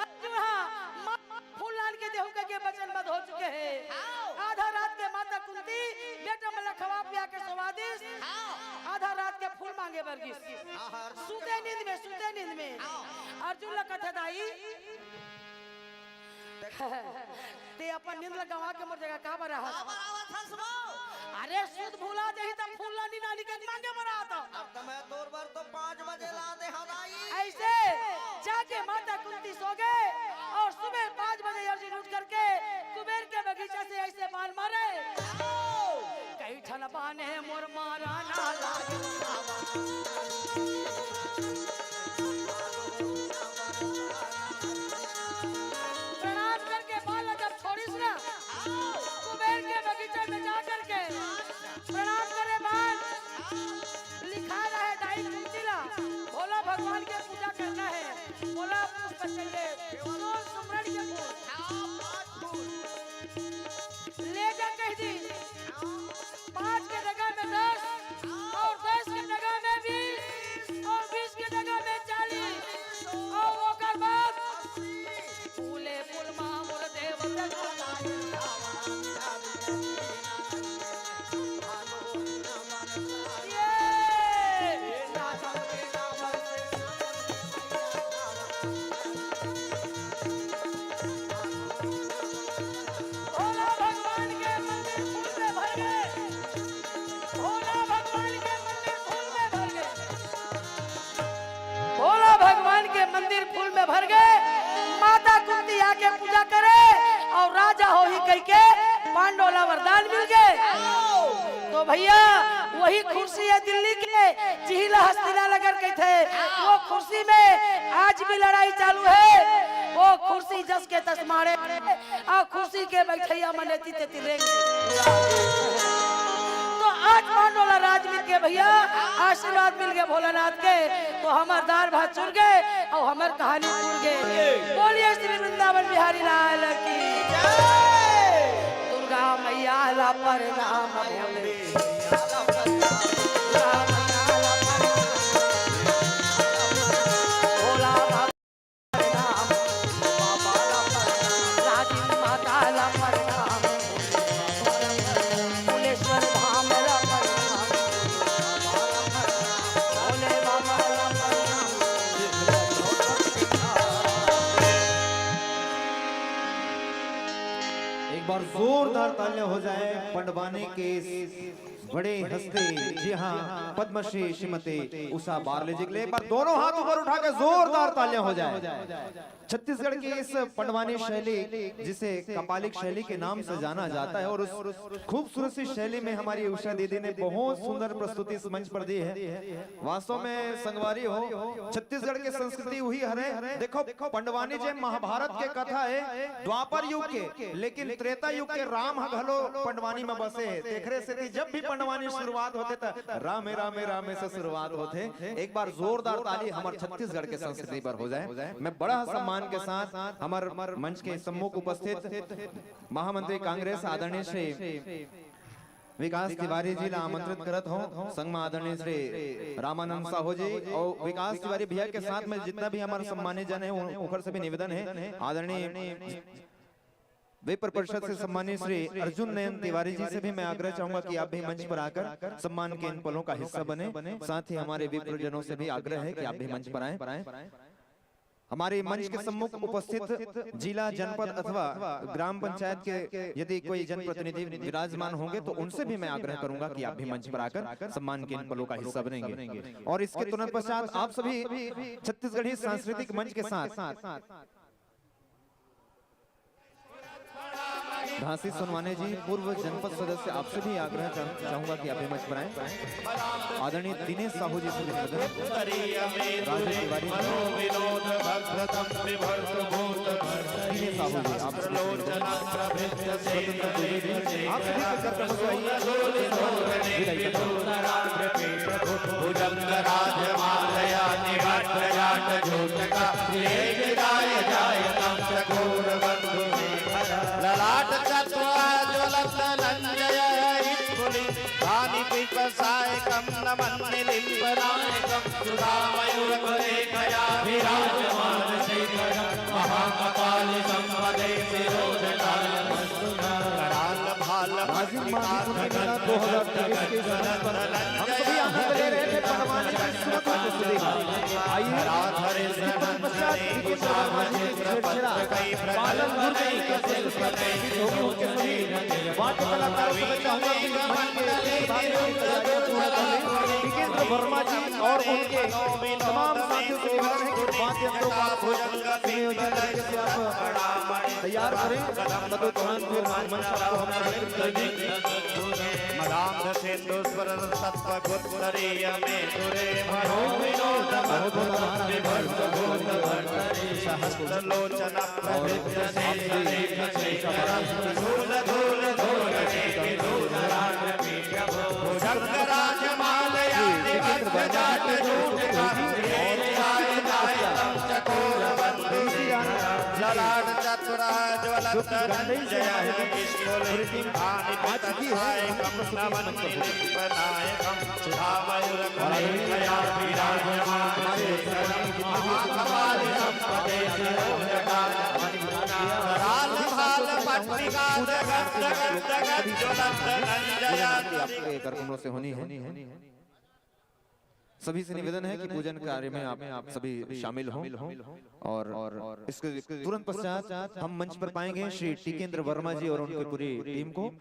अर्जुन हा, माँ फूल लान के देहूं कहिके बचनबद्ध हो चुके हे। आधा रात के माता कुंती बेटा मन ला खवा पिया के सोवा दिस। आधा रात के फूल मांगे बर गिस। सुते नींद में, सुते नींद में। अर्जुन ला कथे, "दाई, ते अपन नींद ला गंवा के मोर जगह काबर आहस?" काबर आवत हस वो? अरे, सुध भुला जाही त फूल लानी नानी के मांगे बर आत। अब त मैं तोर बर तो पाँच बजे ला दे हंव दाई। अइसे जाके माता कुंती सो गे अउ सुबह पाँच बजे अर्जुन उठ करके कुबेर के बगीचा से अइसे बान मारे। कई ठन बाने मोर मारा ना लागे। प्रणाम करके बाल जब छोड़िस ना, कुबेर के बगीचा में जा करके प्रणाम करे बाद लिखा रहे दाई कुंती ला, भोला भगवान के पूजा करना हे, भोला पुष्प चाहिए, सोन सुमरन के फूल। ले जा कह दी, पाँच के जगह में दस अउ दस के जगह में बीस अउ बीस के जगह में चालीस अउ ओकर बाद फूले फूल मा मोर देवता। ये भोला भगवान के मंदिर फूल में भर गे। भोला भगवान के मंदिर फूल में भर गे। भोला भगवान के मंदिर फूल में भर गे। माता कुंती आके पूजा करे अउ राजा होही कहिके पांडव ला वरदान मिल गे। तो भैया, वही कुर्सी हे दिल्ली के, जिही ला हस्तिनानगर कहिथे, वो कुर्सी में आज भी लड़ाई चालू हे। वो कुर्सी जस के तस माड़े, अउ कुर्सी के बइठइया मन एती तेती रेंग। तो आज मान वाला राज मिल के भैया, आशीर्वाद मिल गे भोलानाथ के, तो हमर दार भात चुर गे अउ हमर कहानी पूर गे। बोलिए श्री वृंदावन बिहारी लाल की। दुर्गा मैया ला प्रणाम भोले। भोला बाबा प्रणाम, बाबा ला प्रणाम, राजिम माता ला प्रणाम, फुलेश्वर धाम ला हो जाए पंडवानी के इस बड़े हस्ती, जी हाँ, पद्मश्री श्रीमती उषा बारले जी के लिए एक बार दोनों हाथ ऊपर उठा के जोरदार तालियां हो जाए। छत्तीसगढ़ की इस पंडवानी शैली, जिसे कपालिक शैली के नाम से जाना जाता है, और उस खूबसूरत सी शैली में हमारी उषा दीदी ने बहुत सुंदर प्रस्तुति इस मंच पर दी है। वास्तव में संगवारी हो, छत्तीसगढ़ के संस्कृति उही हरे। देखो, पंडवानी जे महाभारत के कथा है द्वापर युग के, लेकिन त्रेता युग के राम ह घलो पंडवानी में बसे है। तेखरे सेती जब भी पंडवानी शुरुआत होथे त रामे रामे रामे से शुरुआत होथे। एक बार जोरदार ताली हमर छत्तीसगढ़ के संस्कृति पर हो जाए। मैं बड़ा सम्मान के साथ हमर मंच के सम्मुख उपस्थित महामंत्री कांग्रेस आदरणीय श्री विकास तिवारी जी ला आमंत्रित करत हूँ। संग मा आदरणीय श्री रामानंद साहू जी और विकास तिवारी भैया के साथ में जितना भी हमारे सम्मानित जन है, उन-, उनकर से भी निवेदन है। आदरणीय विप्र परिषद से सम्मानित श्री अर्जुन नयन तिवारी जी से भी मैं आग्रह चाहूंगा कि आप भी मंच पर आकर सम्मान के इन पलों का हिस्सा बने। साथ ही हमारे विप्र जनों से भी आग्रह है कि आप भी मंच पर आए। हमारे मंच के सम्मुख उपस्थित जिला, जनपद अथवा ग्राम पंचायत के यदि कोई जनप्रतिनिधि विराजमान होंगे तो उनसे भी मैं आग्रह करूंगा कि आप भी मंच पर आकर सम्मान के इन पलों का हिस्सा बनेंगे। और इसके तुरंत पश्चात आप सभी छत्तीसगढ़ी सांस्कृतिक मंच के साथ घासी सोनवाने जी, पूर्व जनपद सदस्य, आपसे भी आग्रह चाह-, चाहूंगा कि आप भी मंच पर आएं। आदरणीय दिनेश साहू जी से भी निवेदन, राजू तिवारी जी, दिनेश साहू जी, आप सभी से निवेदन, स्वतंत्र दुबे जी, आप सभी के कार्यक्रम को आइए, विदाई करते हैं। भुजंगराजमालया निबद्धजाटजूटका, वेगिराय जायतं चकोरबन्धुमेखला। ललाट चत्वाज्वलन्तनञ्जयः स्फुलिङ्गानि पिपसायकं नमन्निलिम्बनायकं सुधामयूरकुलेखया विराजमान शेखरं महाकपालि संपदे शिरोजटाल। राजिम मासिक उनके मेला दो हज़ार तेईस के इस मंच पर हम सभी आनंद ले रहे थे पंडवानी की सुमधुर प्रस्तुति का। आइए, इसके पश्चात विजेंद्र वर्मा जी की छेरछेरा पालन दुर्ग की प्रस्तुति होगी। उनके सभी वाद्य कलाकारों से मैं चाहूंगा कि मंच के बाद की तैयारियां पूरी कर लें। विजेंद्र वर्मा जी और उनके तमाम साथियों से निवेदन है कि वाद्य यंत्रों का आप सुसंयोजित तरीके से आप तैयार करें, तदुपरांत फिर मंच आपको हम समर्पित करेंगे। मदांध सिंधु स्वर सत्व गुत्तरीय में दुरे भरो विनोद मद्भुत विभर्ग भूत भर्ग सहस्र लोचन प्रभृत से लेख से करम शूल धूल धूल से विधूत राग पीठ भुजंग राजमालया निबद्ध जाट जूट का ललाट चतुरा ज्वलंत नंजय विष्णुलिंगानि पितस्सायकं नमन्निलिंबनायकं सुधामयूरकुलेखया विराजमानं शेखरं महाकपालि संपदे शिरोजटाय। कराल भाल पट्टिका जगत जगत जगत ज्वलंत नंजय। आपके कार्यक्रमों से होनी है। सभी से निवेदन है कि पूजन कार्य में आप सभी शामिल हों और इसके तुरंत पश्चात हम मंच पर पाएंगे श्री टिकेंद्र वर्मा जी और उनकी पूरी टीम को।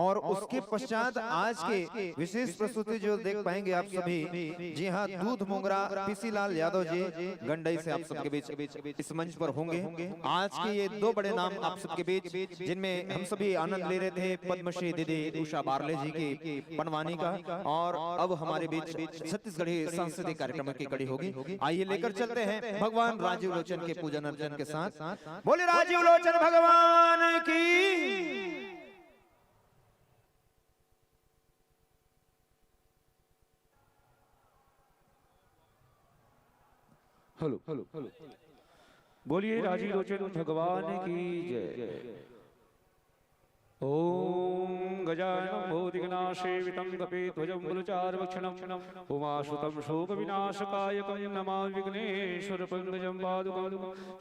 और उसके पश्चात आज के विशेष प्रस्तुति जो देख पाएंगे आप सभी, जी हाँ, दूध मोंगरा पीसी लाल यादव जी गंडई से आप सबके बीच इस मंच पर होंगे। आज के ये दो बड़े नाम आप सबके बीच, जिनमें हम सभी आनंद ले रहे थे पद्मश्री दीदी उषा बारले जी की पंडवानी का, और अब हमारे बीच छत्तीसगढ़ी सांस्कृतिक कार्यक्रम की कड़ी होगी। आइए, लेकर चलते हैं भगवान राजीव लोचन के पूजन अर्चन के साथ। बोले राजीव लोचन भगवान की। Hello, hello, hello. बोलिए राजीव लोचन भगवान की जय। ओम गजाननं भूतगणासेवितं कपिध्वजं गरुडाचार्यवक्षसं उमासुतं शोकविनाशकायकं नमामि विघ्नेश्वरपङ्कजं पादुकं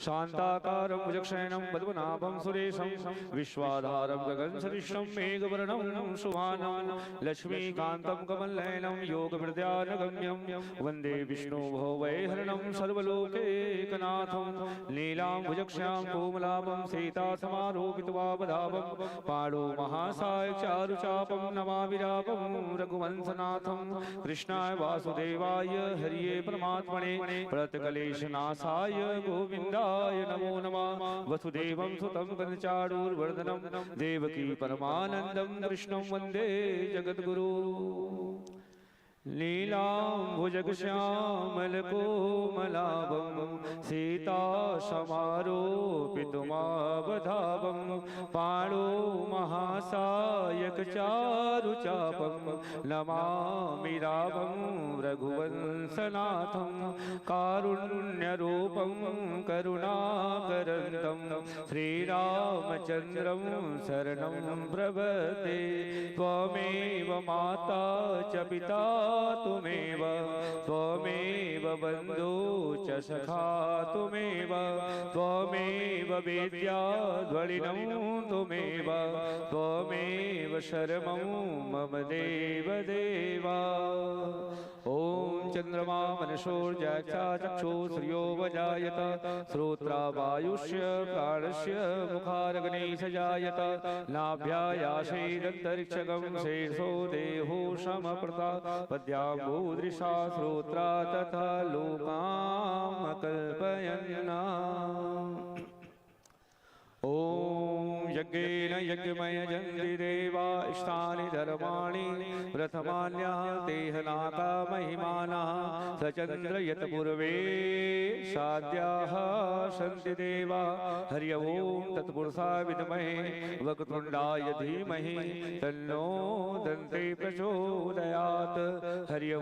शान्ताकारं भुजगशयनं पद्मनाभं सुरेशं विश्वाधारं गगनसदृशं मेघवर्णं शुभांगं लक्ष्मीकान्तं कमलनयनं योगमार्गदृग्गम्यं वन्दे विष्णुं भवभयहरणं सर्वलोकैकनाथं। नीलाम्बुजश्यामकोमलापं सीतासमारोपितभावदापं महासाय चारुचापं नमामि रामं रघुवंशनाथं। कृष्णाय वासुदेवाय हरिये परमात्मने प्रणतक्लेशनाशाय गोविन्दाय नमो नमः। वसुदेवं सुतं कंसचाणूरमर्दनं देवकी परमानन्दं कृष्णं वन्दे जगद्गुरु। नीलाम्बुजगश्यामलकोमलाभं सीतासमारोपितमावधावं। पाणौ महासायकचारुचापं नमामि रामं रघुवंशनाथं। कारुण्यरूपं करुणाकरन्तं श्रीरामचन्द्रं शरणं प्रपद्ये। त्वमेव माता च पिता त्वमेव, त्वमेव बन्धु च सखा त्वमेव, त्वमेव विद्या द्रविणं त्वमेव, त्वमेव सर्वं मम देव देवा। ॐ चन्द्रमा मनसोर्जाक्षाचक्षुश्रियो वजायत। श्रोत्रावायुष्य प्राणस्य मुखारग्निः स जायत। नाभ्यायासेदन्तरिक्षगं शीर्षो देहो समप्रता। पद्याम्बोदृशा श्रोत्रा तथा लोकामकल्पयन्ना। ॐ यज्ञेन यज्ञमयजन्ति देवा इष्टानि धर्माणि प्रथमान्याः तेह नाका महिमानः। सचन्द्र यत्पूर्वे साध्याः सन्ति देवा। हरि ॐ तत्पुरुषाय विद्महे वक्रतुण्डाय धीमहि तन्नो दन्ते प्रचोदयात्। हरि ॐ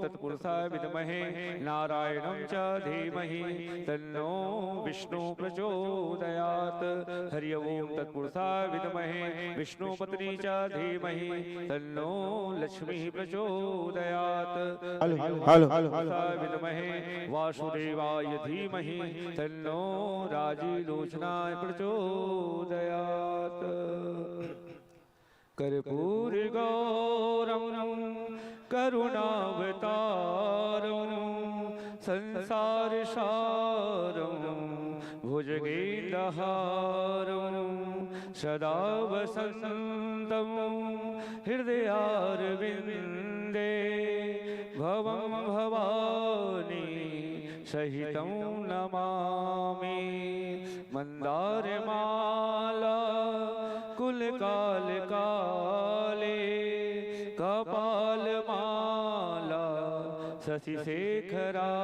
तत्पुरुषाय विद्महे नारायणं च धीमहि तन्नो विष्णु प्रचोदयात्। हरि ॐ तत्पुरुषाय विद्महे विष्णुपत्नी च धीमहि तन्नो लक्ष्मीः प्रचोदयात्। Hello, hello, hello. तत्पुरुषाय विद्महे वासुदेवाय धीमहि तन्नो राजीलोचनाय प्रचोदयात्। कर्पूरगौरं करुणावतारं संसारसारं भुजगेन्द्रहारं सदा वसन्तं हृदयारविन्दे भवं भवानी सहितं नमामि। मन्दारमाला कुलकालकाले कपालमाला शशिशेखराय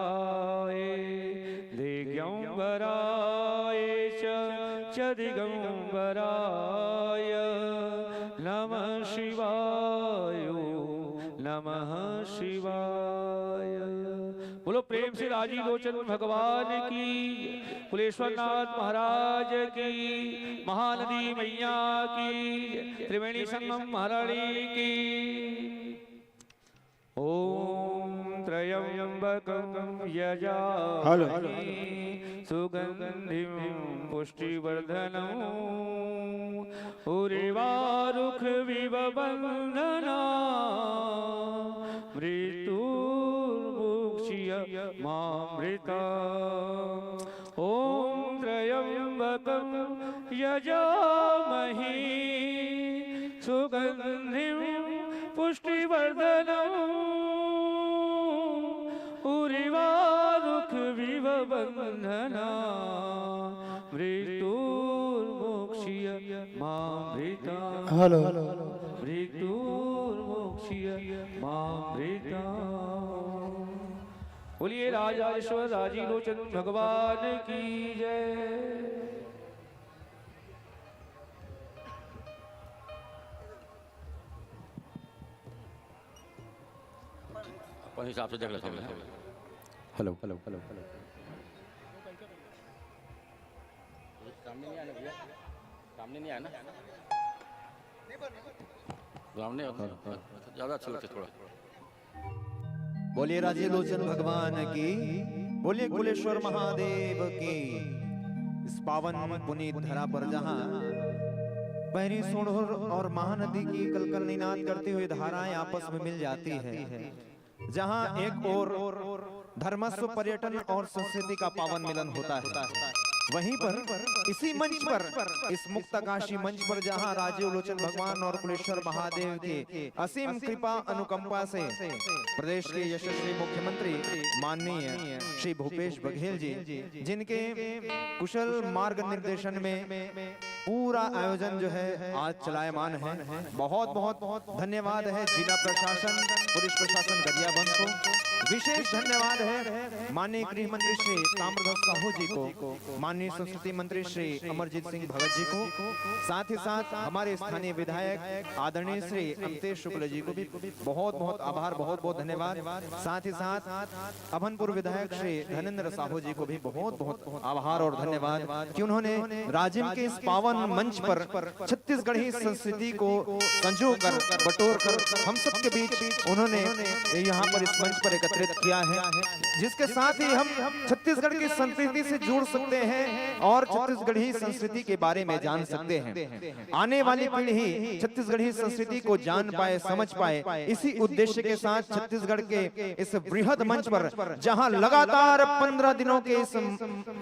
दिगम्बराय च, च दिगम्बराय नमः शिवाय, नमः शिवाय। बोलो प्रेम से राजीव लोचन भगवान की, कुलेश्वर नाथ महाराज की, महानदी मैया की, त्रिवेणी संगम महारानी की। ॐ त्र्यम्बकं यजामहे हेलो। सुगन्धिं पुष्टिवर्धनम्। उर्वारुकमिव बन्धनान् मृत्युर्मुक्ष्य मामृता। ॐ त्र्यम्बकं यजामहे सुगन्धिं पुष्टिवर्धनम्। उर्वारुकमिव बन्धनान् मृत्युर्मुक्ष्य मामृता। हेलो। मृत्युर्मुक्ष्य मामृता। बोलिए राजेश्वर राजीव लोचन भगवान की जय। अपन हिसाब से देख लेते हैं। Hello, hello, hello, hello. सामने नहीं आना भैया, सामने नहीं आना। सामने होता है, ज़्यादा अच्छा लगता है थोड़ा। बोलिए राजीव लोचन भगवान की, बोलिए कुलेश्वर महादेव की। इस पावन पुनीत धरा पर जहाँ बहरी सोंढूर और महानदी की कलकल निनाद करती हुई धाराएं आपस में मिल जाती है, जहाँ एक ओर धर्मस्व पर्यटन और संस्कृति का पावन मिलन होता है, वहीं पर इसी मंच पर, इस मुक्ताकाशी मंच पर, जहां राजीव लोचन भगवान और कुलेश्वर महादेव के असीम कृपा अनुकंपा से प्रदेश के यशस्वी मुख्यमंत्री माननीय श्री भूपेश बघेल जी, जिनके कुशल मार्गनिर्देशन में पूरा आयोजन जो है आज चलायमान है। बहुत बहुत धन्यवाद है जिला प्रशासन, पुलिस प्रशासन गरियाबंद को। विशेष धन्यवाद है माननीय गृह मंत्री श्री ताम्रध्वज साहू जी को, माननीय संस्कृति मंत्री श्री अमरजीत सिंह भगत जी को, साथ ही साथ हमारे स्थानीय विधायक आदरणीय श्री अमितेश शुक्ल जी को भी बहुत बहुत आभार, बहुत बहुत धन्यवाद। साथ ही साथ अभनपुर विधायक श्री धनेंद्र साहू जी को भी बहुत बहुत आभार और धन्यवाद कि उन्होंने राजिम के इस पावन मंच पर छत्तीसगढ़ी संस्कृति को संजो कर, बटोर कर हम सबके बीच उन्होंने यहाँ पर इस मंच पर एकत्रित किया है, जिसके साथ ही हम छत्तीसगढ़ की संस्कृति से जुड़ सकते हैं और छत्तीसगढ़ी संस्कृति के बारे में जान सकते हैं। आने वाली पीढ़ी छत्तीसगढ़ी संस्कृति को जान पाए, समझ पाए, इसी उद्देश्य के साथ छत्तीसगढ़ के इस बृहद मंच पर, जहां लगातार पन्द्रह दिनों के इस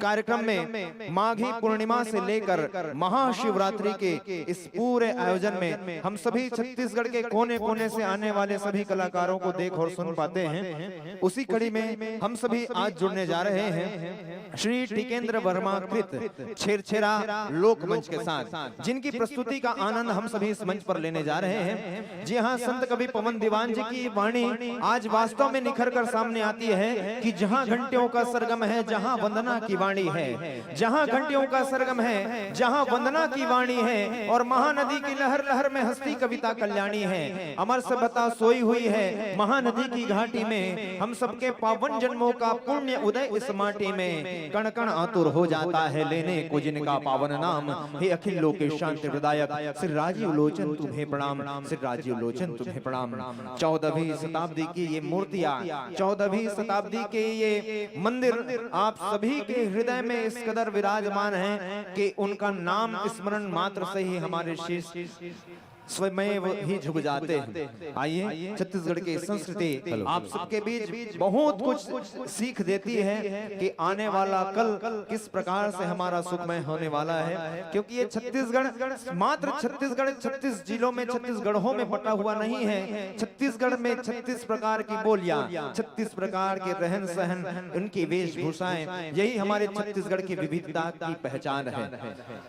कार्यक्रम में माघी पूर्णिमा से लेकर महाशिवरात्रि के इस पूरे आयोजन में हम सभी छत्तीसगढ़ के कोने कोने से आने वाले सभी कलाकारों को देख और सुन पाते हैं, उसी कड़ी में हम सभी आज जुड़ने जा रहे हैं श्री टिकेंद्र वर्मा कृत छेरछेरा लोक मंच के साथ, जिनकी प्रस्तुति का आनंद हम सभी इस मंच पर लेने जा रहे हैं। जी हाँ, संत कवि पवन दीवान जी की वाणी आज वास्तव में निखर कर सामने आती है कि जहाँ घंटियों का सरगम है, जहाँ वंदना की वाणी है, जहाँ घंटियों का सरगम है, जहाँ वंदना की वाणी है और महानदी की लहर लहर में हंसती कविता कल्याणी है। अमर सभ्यता सोई हुई है महानदी की घाटी में, हम सबके पावन जन्मों का पुण्य उदय इस माटी में। कण कण आतुर हो जाता है लेने को जिनका पावन नाम। हे अखिल लोक के शांति प्रदायक श्री राजीव लोचन तुम्हें प्रणाम, श्री राजीव लोचन तुम्हें प्रणाम। चौदहवीं शताब्दी की ये मूर्तियां, चौदहवीं शताब्दी के ये मंदिर आप सभी के हृदय में इस कदर विराजमान हैं कि उनका नाम स्मरण मात्र से ही हमारे शीश स्वयं ही झुक जाते हैं। आइए, छत्तीसगढ़ की संस्कृति आप सबके बीच बहुत कुछ सीख देती है कि आने वाला कल किस प्रकार से हमारा सुखमय होने वाला है, क्योंकि ये छत्तीसगढ़ मात्र छत्तीसगढ़, छत्तीस जिलों में, छत्तीसगढ़ों में बटा हुआ नहीं है। छत्तीसगढ़ में छत्तीस प्रकार की बोलियां, छत्तीस प्रकार के रहन सहन, उनकी वेशभूषाएं, यही हमारे छत्तीसगढ़ की विविधता की पहचान है।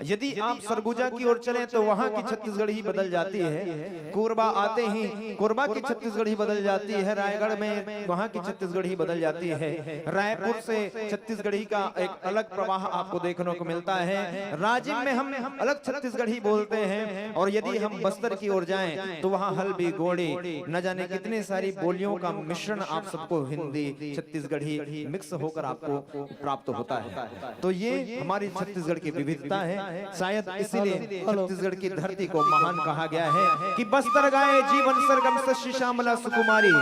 यदि आप सरगुजा की ओर चलें तो वहाँ की छत्तीसगढ़ी बदल जाती है, कोरबा आते ही कोरबा की छत्तीसगढ़ी बदल जाती है, रायगढ़ में वहाँ की छत्तीसगढ़ी बदल जाती है, रायपुर से छत्तीसगढ़ी का एक अलग प्रवाह आपको देखने को मिलता है। राजिम में हम अलग छत्तीसगढ़ी बोलते हैं और यदि हम बस्तर की ओर जाएं तो वहाँ हल्बी, गोंडी, न जाने कितने सारी बोलियों का मिश्रण आप सबको हिंदी, छत्तीसगढ़ी मिक्स होकर आपको प्राप्त होता है। तो ये हमारी छत्तीसगढ़ की विविधता है। शायद इसीलिए छत्तीसगढ़ की धरती को महान कहा गया है कि बस्तर गाए जीवन सरगम शशि श्यामला सुकुमारी,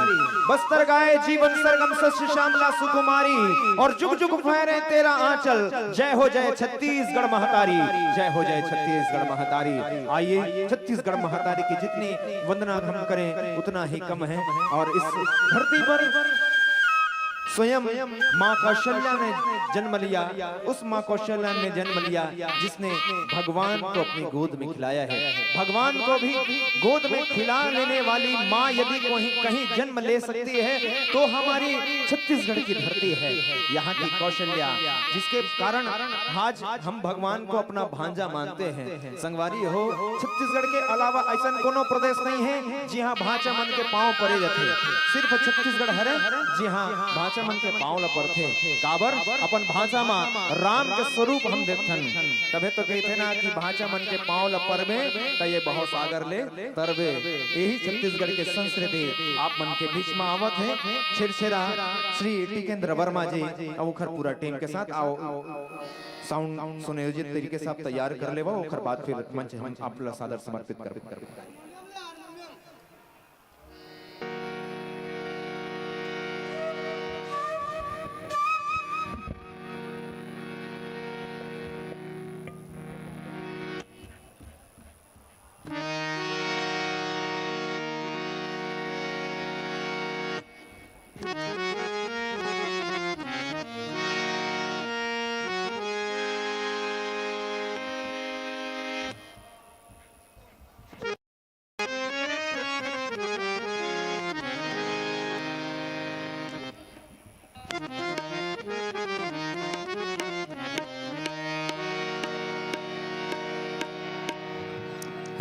बस्तर गाए जीवन सरगम शशि श्यामला सुकुमारी, और जुग जुग फहरे तेरा आंचल। जय हो जय छत्तीसगढ़ महतारी, जय हो जय छत्तीसगढ़ महतारी। आइए, छत्तीसगढ़ महतारी की जितनी वंदना हम करें उतना ही कम है। और इस धरती पर स्वयं माँ कौशल्या ने जन्म लिया, उस माँ कौशल्या ने जन्म लिया जिसने भगवान को अपनी गोद में खिलाया है। भगवान को भी गोद में खिला लेने वाली माँ यदि कोई कहीं जन्म ले सकती है तो हमारी छत्तीसगढ़ की धरती है, यहाँ की कौशल्या, जिसके कारण आज हम भगवान को अपना भांजा मानते हैं। संगवारी हो, छत्तीसगढ़ के अलावा ऐसा कोनो प्रदेश नहीं है जिहाँ भांचा मन के पाँव परे जाथे। सिर्फ छत्तीसगढ़ हरे जिहाँ भांचा मन के पाँव ल परथे। काबर? अपन भांचा म राम के स्वरूप हम देखथन। तभे तो कहिथे ना कि भांचा मन के पाँव ल परबे त ये भवसागर ले तरबे। यही छत्तीसगढ़ के संस्कृति आप मन के बीच में आवत है। छेरछेरा श्री टिकेंद्र वर्मा जी अउ ओखर पूरा टीम के साथ। आओ, साउंड सुनियोजित तरीके से आप तैयार कर लेवा, ओखर बाद फिर मंच हम आप ला सादर समर्पित करबो।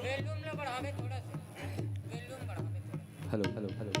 वॉल्यूम ला बढ़ावे थोड़ा सा, वॉल्यूम बढ़ावे थोड़ा। Hello, hello, hello.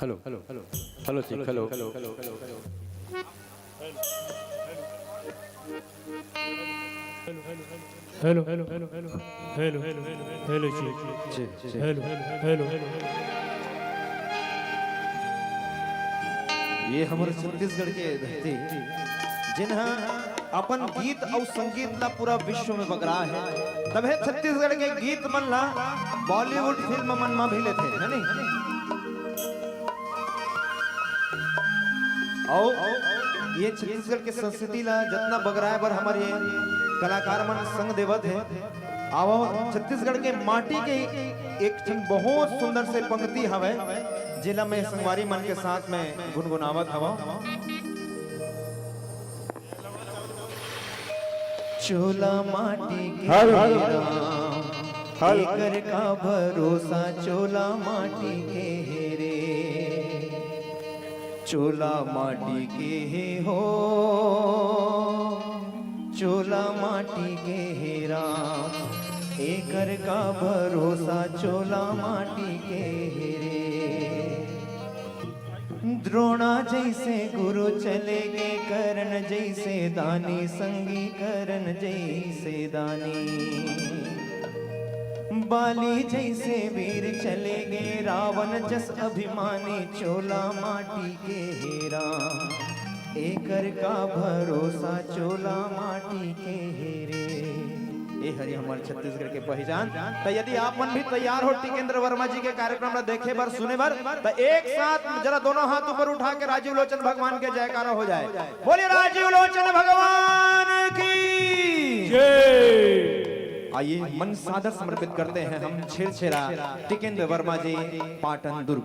Hello, hello, hello, hello, check, hello, hello, hello, hello, hello. Hello, hello, hello, hello, hello, hello, hello, hello, जी। जी, जी। Hello, hello, hello. ये हमर छत्तीसगढ़ के धरती, जिन ह अपन गीत अउ संगीत ला पूरा विश्व में बगरा हे, तभे छत्तीसगढ़ के गीत मन ला बॉलीवुड फिल्म मन म भी लेथे, है नी? अउ ये छत्तीसगढ़ के संस्कृति ला जतना बगराए बर हमर ये कलाकार मन संग देवत हे। आवो, छत्तीसगढ़ के माटी के एक ठन बहुत सुंदर से पंक्ति हवय, जेला मैं संगवारी मन के साथ में गुनगुनावत हवं। चोला माटी के हेलो। राम, हेलो। एकर का भरोसा, चोला माटी के हे रे। चोला माटी के हे हो, चोला माटी के हे राम, एकर का भरोसा, चोला माटी के हे रे। द्रोणा जैसे गुरु चले गे, कर्ण जैसे दानी, संगी कर्ण जैसे दानी। बाली जैसे वीर चले गे, रावण जस अभिमानी, चोला माटी के हे राम, एकर का भरोसा, चोला माटी के हे रे। ए हरे हमर छत्तीसगढ़ के पहचान। त यदि आप मन भी तैयार हो टिकेंद्र वर्मा जी के कार्यक्रम ला देखे बर, सुने बर, त एक साथ जरा दोनों हाथ ऊपर उठा के राजीव लोचन भगवान के जयकारा हो जाए। बोलिए राजीव लोचन भगवान की जय। आइए, मन सादर समर्पित करते हैं हम छेरछेरा टिकेंद्र वर्मा जी, पाटन दुर्ग।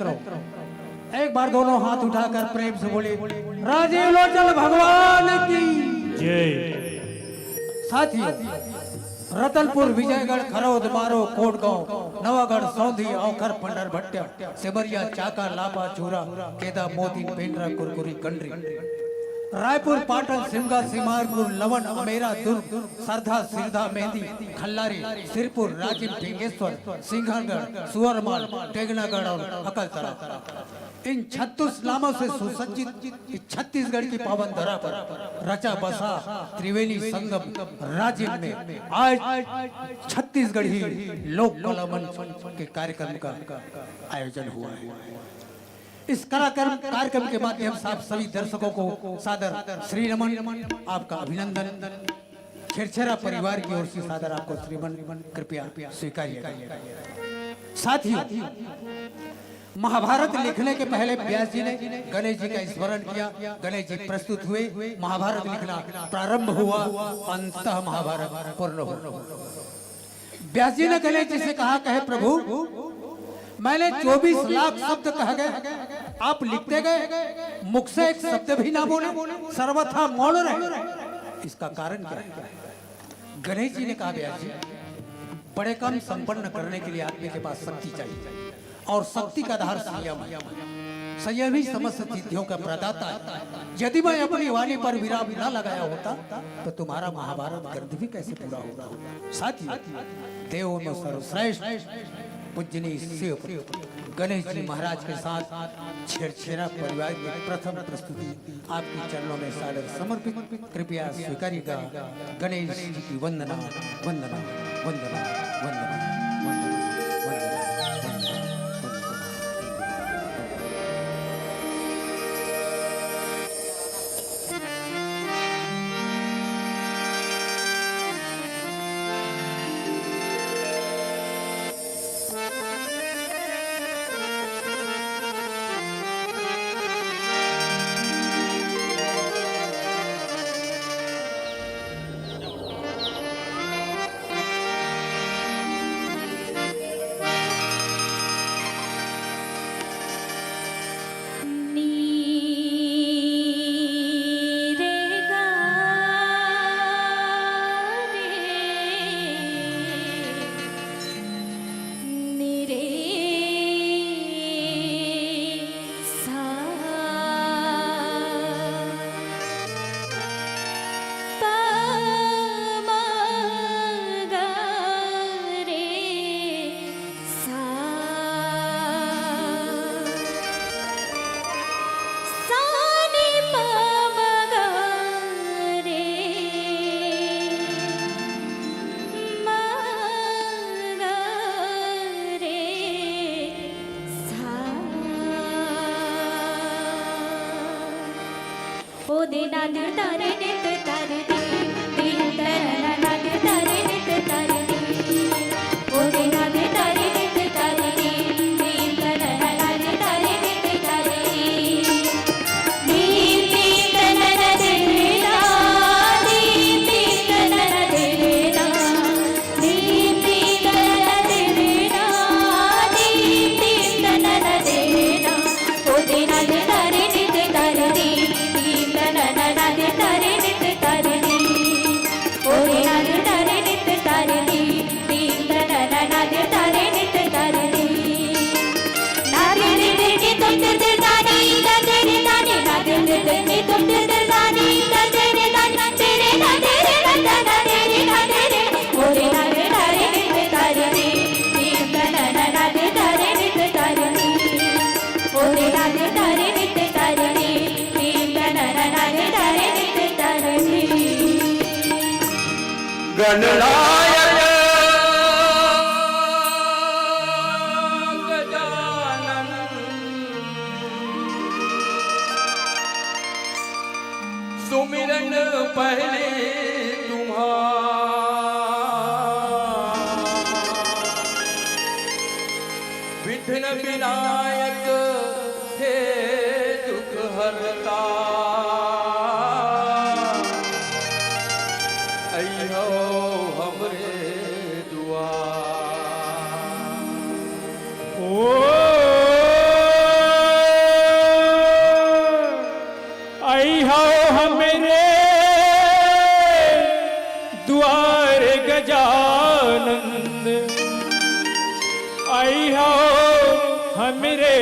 मित्रों, एक बार दोनों हाथ उठाकर प्रेम से बोले, राजीव लोचन भगवान की। जय। साथियों, रतनपुर, विजयगढ़, खरौद, मारो, कोटगांव, नवागढ़, सौंधी, औखर, पंडरभट्टा, सेमरिया, चाका, लापा, चूरा, केदा, मोती, पेंड्रा, कुरकुरी, कंडरी, रायपुर, पाटन, सिमगा, सिमारपुर, लवन, अमेरा, दुर्ग, सरधा, सिरधा, मेंदी, खल्लारी, सिरपुर, राजिम, ढिंगेश्वर, सिंघनगढ़, सुअरमाल, टेगनागढ़ और अकलतरा। इन छत्तीस नामों से सुसज्जित इस छत्तीसगढ़ की पावन धरा पर रचा बसा त्रिवेणी संगम राजिम में आज छत्तीसगढ़ी लोक कला मंच के कार्यक्रम का आयोजन हुआ है। इस कलाक्रम कार्यक्रम के माध्यम से आप सभी दर्शकों को सादर श्री नमन, आपका अभिनंदन। छेरछेरा परिवार की ओर से सादर आपको श्री नमन, कृपया स्वीकारिएगा। साथियों, महाभारत लिखने के पहले व्यास जी ने गणेश जी का स्मरण किया, गणेश जी प्रस्तुत हुए, महाभारत लिखना प्रारंभ हुआ, अंततः महाभारत पूर्ण हुआ। व्यास जी ने गणेश जी से कहा, कहे, प्रभु, मैंने चौबीस लाख शब्द कह गए, आप लिखते गए, मुख से एक शब्द भी ना बोले, सर्वथा मौन रहे। इसका कारण क्या है? गणेश जी ने कहा, व्यास जी, बड़े काम संपन्न करने के लिए आदमी के पास शक्ति चाहिए, और शक्ति का आधार संयम है। संयम ही समस्त सिद्धियों का प्रदाता है। यदि मैं अपनी वाणी पर विराम न लगाया होता, तो तुम्हारा महाभारत ग्रंथ भी कैसे पूरा होता? साथियों, देवों में सर्वश्रेष्ठ पूजनीय शिव गणेश जी महाराज के साथ छेरछेरा परिवार की प्रथम प्रस्तुति आपके चरणों में सादर समर्पित, कृपया स्वीकारिएगा। गणेश जी की वंदना, वंदना, वंदना, वंदना, वंदना, वंदना, वंदना। गणनायक गजानन सुमिरन पहले तुम्हारा, विघ्न विनायक हे दुख हरता, अइहो हमरे दुआर। ओ आई हव हमरे दुआर गजानंद, आई हव हमरे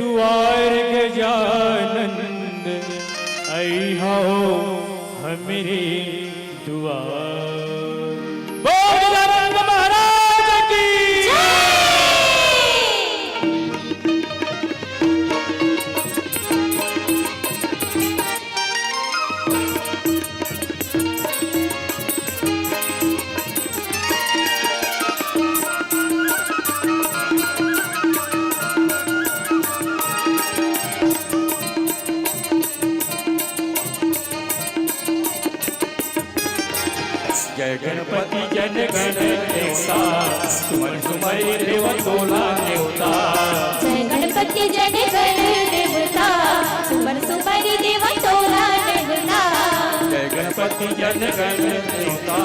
दुआर गजानंद, आई हव हमरे दुआर। बोल गजानंद महाराज की। जय गणपति जन गण देवता, सुमन सुमरि देव तोला नेवता। जय गणपति जन गण देवता, सुमन सुमरि देव तोला नेवता। जय गणपति जन गण देवता,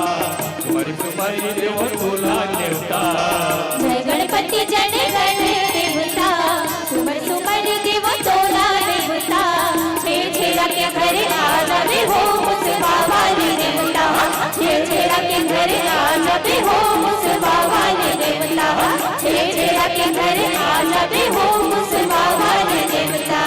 सुमन सुमरि देव तोला नेवता। जय गणपति जन गण देवता, सुमन सुमन देव तोला देवता, छेरछेरा के घर आ जाबे हो मुसवा वाले देवता। छेरछेरा के घर आ जाबे हो मुसवा वाले देवता। छेरछेरा के घर आ जाबे हो मुसवा वाले देवता।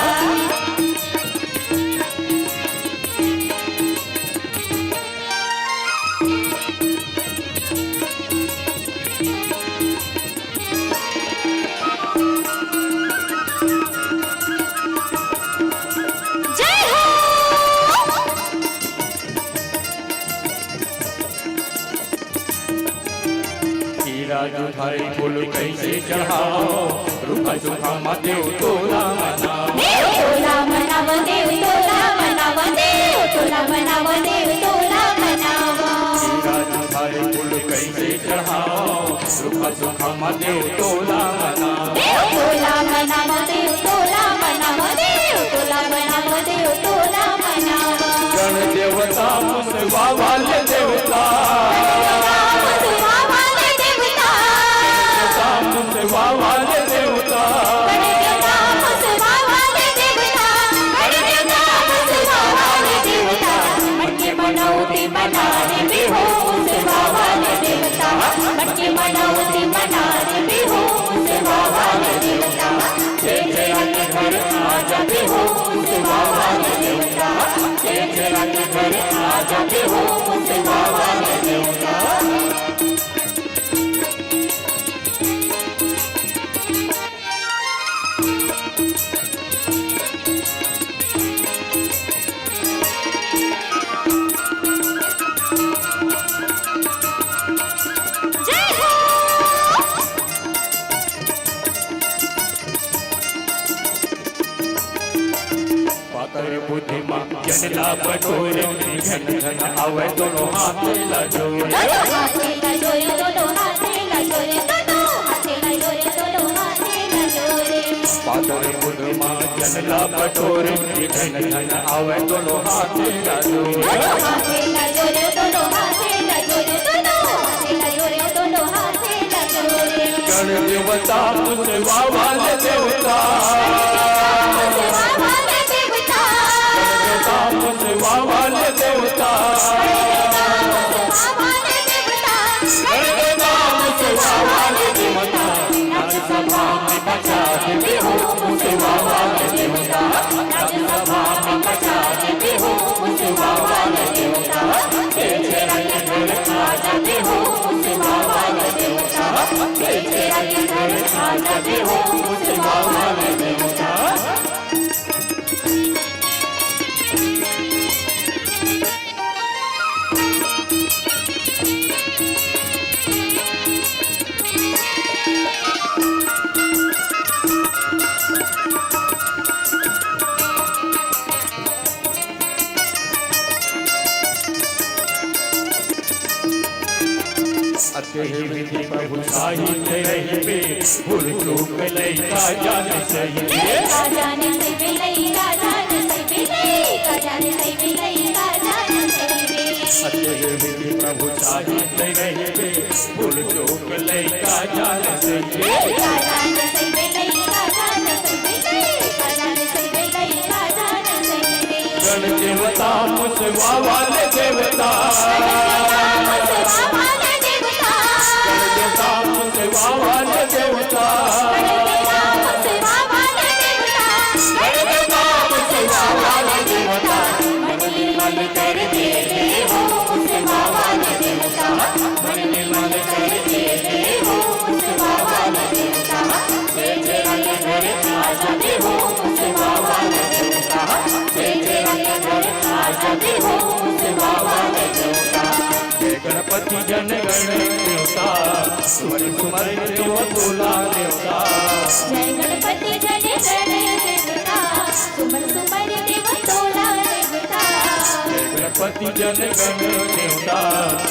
जय हो। हीरा जुठाई फूल कइसे चढ़ाओ, रूखा सूखा मा देव तोला मनाओ। देव तोला मनाओ, देव तोला मनाओ, देव तोला मनाओ, देव तोला मनाओ। हीरा जुठाई फूल कइसे चढ़ाओ, रूखा सूखा मा देव तोला मनाओ। देव तोला मनाओ, देव तोला मनाओ, देव तोला मनाओ, देव तोला मनाओ। गण देवता मुसवा वाले देवता। गण देवता मुसवा वाले देवता। गण देवता मुसवा वाले देवता। गण देवता मुसवा वाले देवता। गण देवता मुसवा वाले देवता। मन के मनौती मना देबे हो मुसवा वाले देवता। मन के मनौती मना देबे हो मुसवा वाले देवता। छेरछेरा के घर आ जाबे हो मुसवा वाले देवता। छेरछेरा के घर आ जाबे हो मुसवा वाले देवता। जय हो। पातर बुद्धि मा जन ला बटोरे, झन झन आवै दोनों हाथ ला जोरे। दोनों हाथ ला जोरे, दोनों हाथ ला जोरे, दोनों हाथ ला जोरे, दोनों हाथ ला जोरे। पातर बुद्धि मा जन ला बटोरे, झन झन आवै दोनों हाथ ला जोरे। दोनों हाथ ला जोरे, दोनों हाथ ला जोरे, दोनों हाथ ला जोरे, दोनों हाथ ला जोरे। गण देवता मुसवा वाले देवता। मुसवा वाले देवता। गण देवता मुसवा वाले देवता। गण देवता मुसवा वाले देवता। गण देवता मुसवा वाले देवता। नाच सभा में बचा देबे हो मुसवा वाले देवता। नाच सभा में बचा देबे हो मुसवा वाले देवता। छेरछेरा के घर आ जाबे हो मुसवा वाले देवता। छेरछेरा के घर आ जाबे हो मुसवा वाले देवता। अतेहे विधि प्रभु साहित रहिबे, भूल चूक लइका जान सहिबे। लइका जान सहिबे, लइका जान सहिबे, लइका जान सहिबे, लइका जान सहिबे। अतेहे विधि प्रभु साहित रहिबे, भूल चूक लइका जान सहिबे। लइका जान सहिबे, लइका जान सहिबे, लइका जान सहिबे, लइका जान सहिबे। देवता, मुसवा वाले देवता। देवता, मुसवा वाले देवता। देवता, मुसवा वाले देवता। मन निर्मल कर दे हो, मुसवा वाले देवता। मन निर्मल कर दे हो, मुसवा वाले देवता। जे जेरा के घर आ जाबे हो, मुसवा वाले देवता। जे जेरा के घर आ जाबे हो, मुसवा वाले देवता। जय गणपति जन गण देवता, सुमन सुमन देव तोला देवता। जय गणपति जन गण देवता, सुमन सुमन देव तोला देवता। जय गणपति जन गण देवता,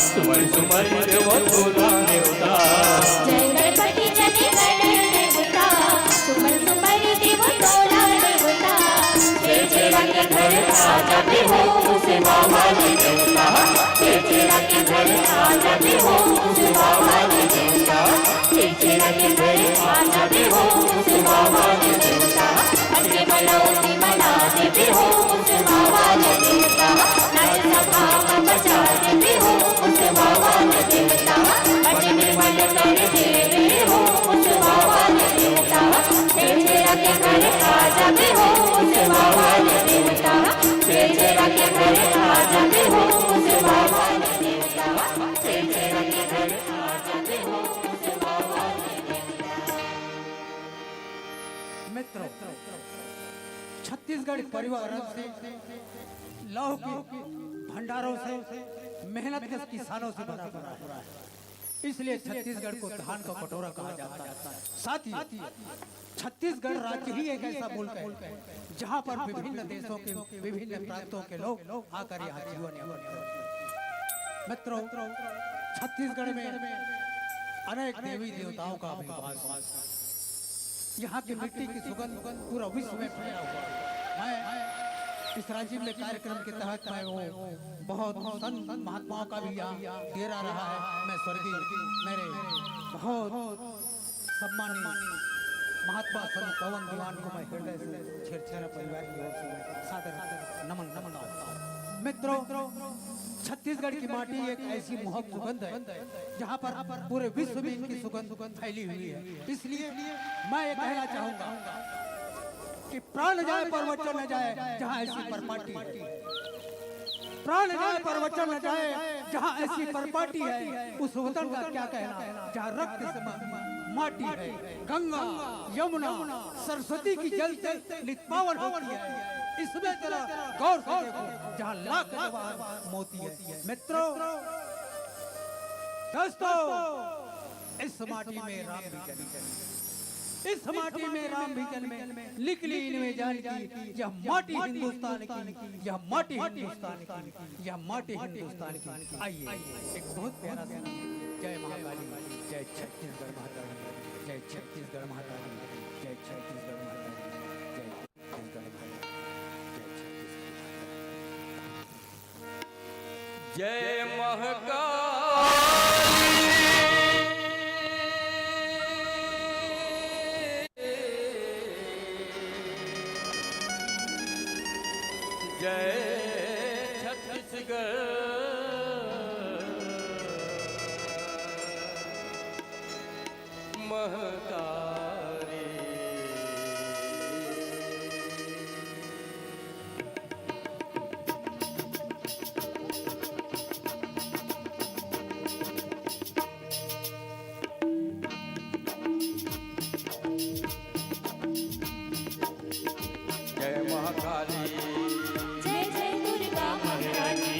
सुमन सुमन देव तोला देवता। जय गणपति जन गण देवता, सुमन सुमन देव तोला देवता। जे जेरा के घर आ जाबे हो, मुसवा वाले देवता। जे जेरा के घर आ जाबे हो, मुसवा वाले देवता। जे जेरा के घर आ जाबे हो, मुसवा वाले देवता। अरे मलौती मना देबे हो, मुसवा वाले देवता। नाच सभा में बजा देबे हो, मुसवा वाले देवता। मन निर्मल कर देबे हो, मुसवा वाले देवता। जे जेरा के घर आ जाबे हो, मुसवा वाले देवता। जे जेरा के घर आ जाबे हो, मुसवा वाले देवता। जे जेरा के घर आ जाबे हो, मुसवा वाले देवता। मित्रों, छत्तीसगढ़ परिवार से, लौह के भंडारों से, मेहनत के किसानों से भरा पड़ा है, इसलिए छत्तीसगढ़ को धान का कटोरा कहा जाता है। साथ ही छत्तीसगढ़ राज्य ही एक ऐसा मुल्क है, जहां पर विभिन्न देशों के, विभिन्न प्रांतों के लोग आकर यहाँ जीवन यापन करते हैं। मित्रों, छत्तीसगढ़ में अनेक देवी देवताओं का भी वास है। यहाँ की मिट्टी की सुगंध पूरा विश्व में फैला हुआ है। मैं इस राजिम कार्यक्रम के तहत मैं वो बहुत संत महात्माओं का भी यहाँ डेरा रहा है। मैं स्वर्गीय मेरे बहुत सम्मानित महात्मा संत पवन दीवान को मैं हृदय से छेरछेरा परिवार की ओर से मैं सादर नमन करता हूँ। मित्रों, छत्तीसगढ़ की माटी एक ऐसी मोहक सुगंध है, जहाँ पर पूरे विश्व में इनकी सुगंध फैली हुई है। इसलिए मैं ये कहना चाहूंगा कि प्राण जाए पर वचन न जाए, जहाँ ऐसी परिपाटी है। प्राण जाए पर वचन न जाए, जहाँ ऐसी परिपाटी है, उस वतन का क्या कहना, जहाँ रक्त से म-, माटी है। गंगा, यमुना, सरस्वती की जल से नित पावन होती है। इसमें जरा गौर से देखो, जहाँ लाख जवाहर मोती है। मित्रों, दोस्तों, इस माटी में राम भी जन्मे। इस माटी में राम भी जन्मे। निकली इनमें जान की, यह माटी हिंदुस्तान की, यह माटी हिंदुस्तान की, यह माटी हिंदुस्तान की। आइए, एक बहुत प्यारा सा गीत। जय महाकाली, जय छत्तीसगढ़ माता की, जय छत्तीसगढ़ माता की, जय छत्तीसगढ़ माता की, जय छत्तीसगढ़ माता की, जय छत्तीसगढ़ माता की। जय महाकाली। जय छत्तीसगढ़ महतारी। जय महाकाली। जय जय दुर्गा महारानी।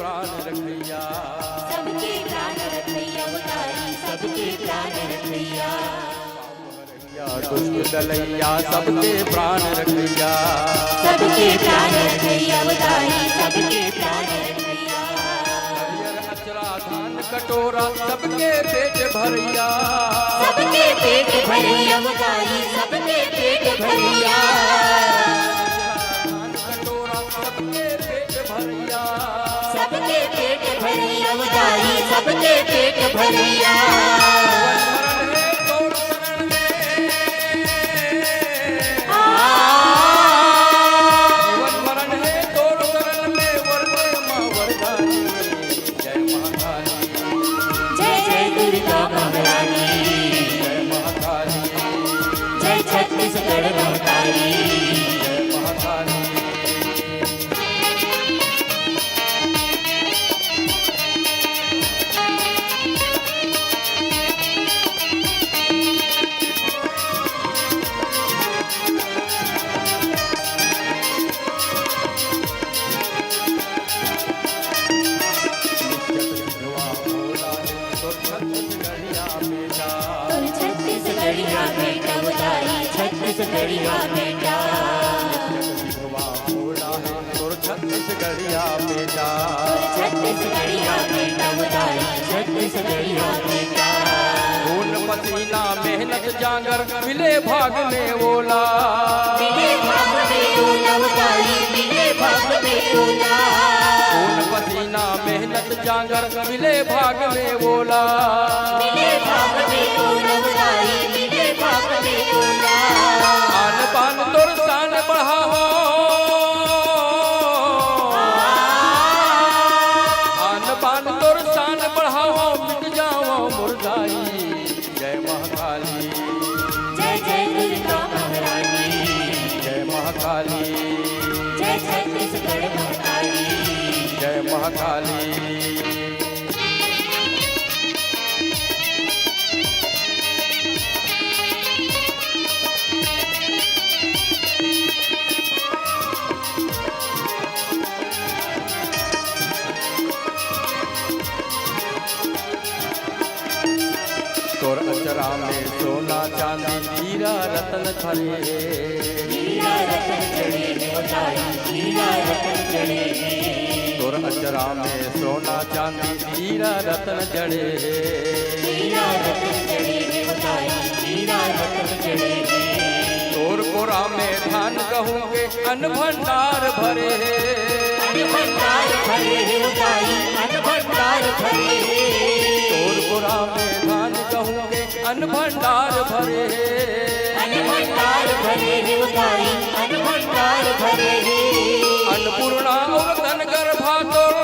प्राण रखैया। सबके प्राण रखैया उतारी, सबके प्राण रखैया। दुष्ट डलैया, सबके प्राण रखैया। सबके प्राण रखैया उतारी, सबके प्राण रखैया। हरियर अचरा धान कटोरा, सबके पेट भरैया। सबके पेट भरैया उतारी, सबके पेट भरैया। धान कटोरा, सबके पेट भरैया। सबके पेट भरैया उतारी, सबके पेट भरैया। जीवन मरण हे तोर शरण में। आ। जीवन मरण हे तोर शरण में, वर दे माँ वरदानी। जय महाकाली। जय जय दुर्गा महारानी। जय महाकाली। जय छत्तीसगढ़ महाकाली। जय महाकाली। तोर छत्तीसगढ़िया बेटा उतारी, छत्तीसगढ़िया बेटा। विधवा भोला है तोर छत्तीसगढ़िया बेटा। तोर छत्तीसगढ़िया बेटा उतारी, छत्तीसगढ़िया बेटा। खून पसीना मेहनत जांगर मिले भाग में ओला। मिले भाग में ओला उतारी, मिले भाग में ओला। खून पसीना मेहनत जांगर मिले भाग में ओला। मिले भाग में ओला उतारी, मिले भाग में ओला। आन बान तोर शान बढ़ाओ। आन बान तोर शान बढ़ाओ, मिट जाओ मुर्दाई। जय महाकाली। जय जय दुर्गा महारानी। जय महाकाली। जय छत्तीसगढ़ महाकाली। जय महाकाली। तोर अचरा में सोना चांदी हीरा रतन भरे हे। हीरा रतन जड़े हे उतारी, हीरा रतन जड़े हे। तोर अचरा में सोना चांदी हीरा रतन जड़े हे। हीरा रतन जड़े हे उतारी, हीरा रतन जड़े हे। तोर कोरा में धान गहूं के अन्न भंडार भरे हे। अन्न भंडार भरे हे उतारी, अन्न भंडार भरे हे। तोर बोरा में धान गहूं के अन्न भंडार भरे हे। अन्न भंडार भरे हे उतारी, अन्न भंडार भरे हे। अन्नपूर्णा अउ रतन गर्भा तोर।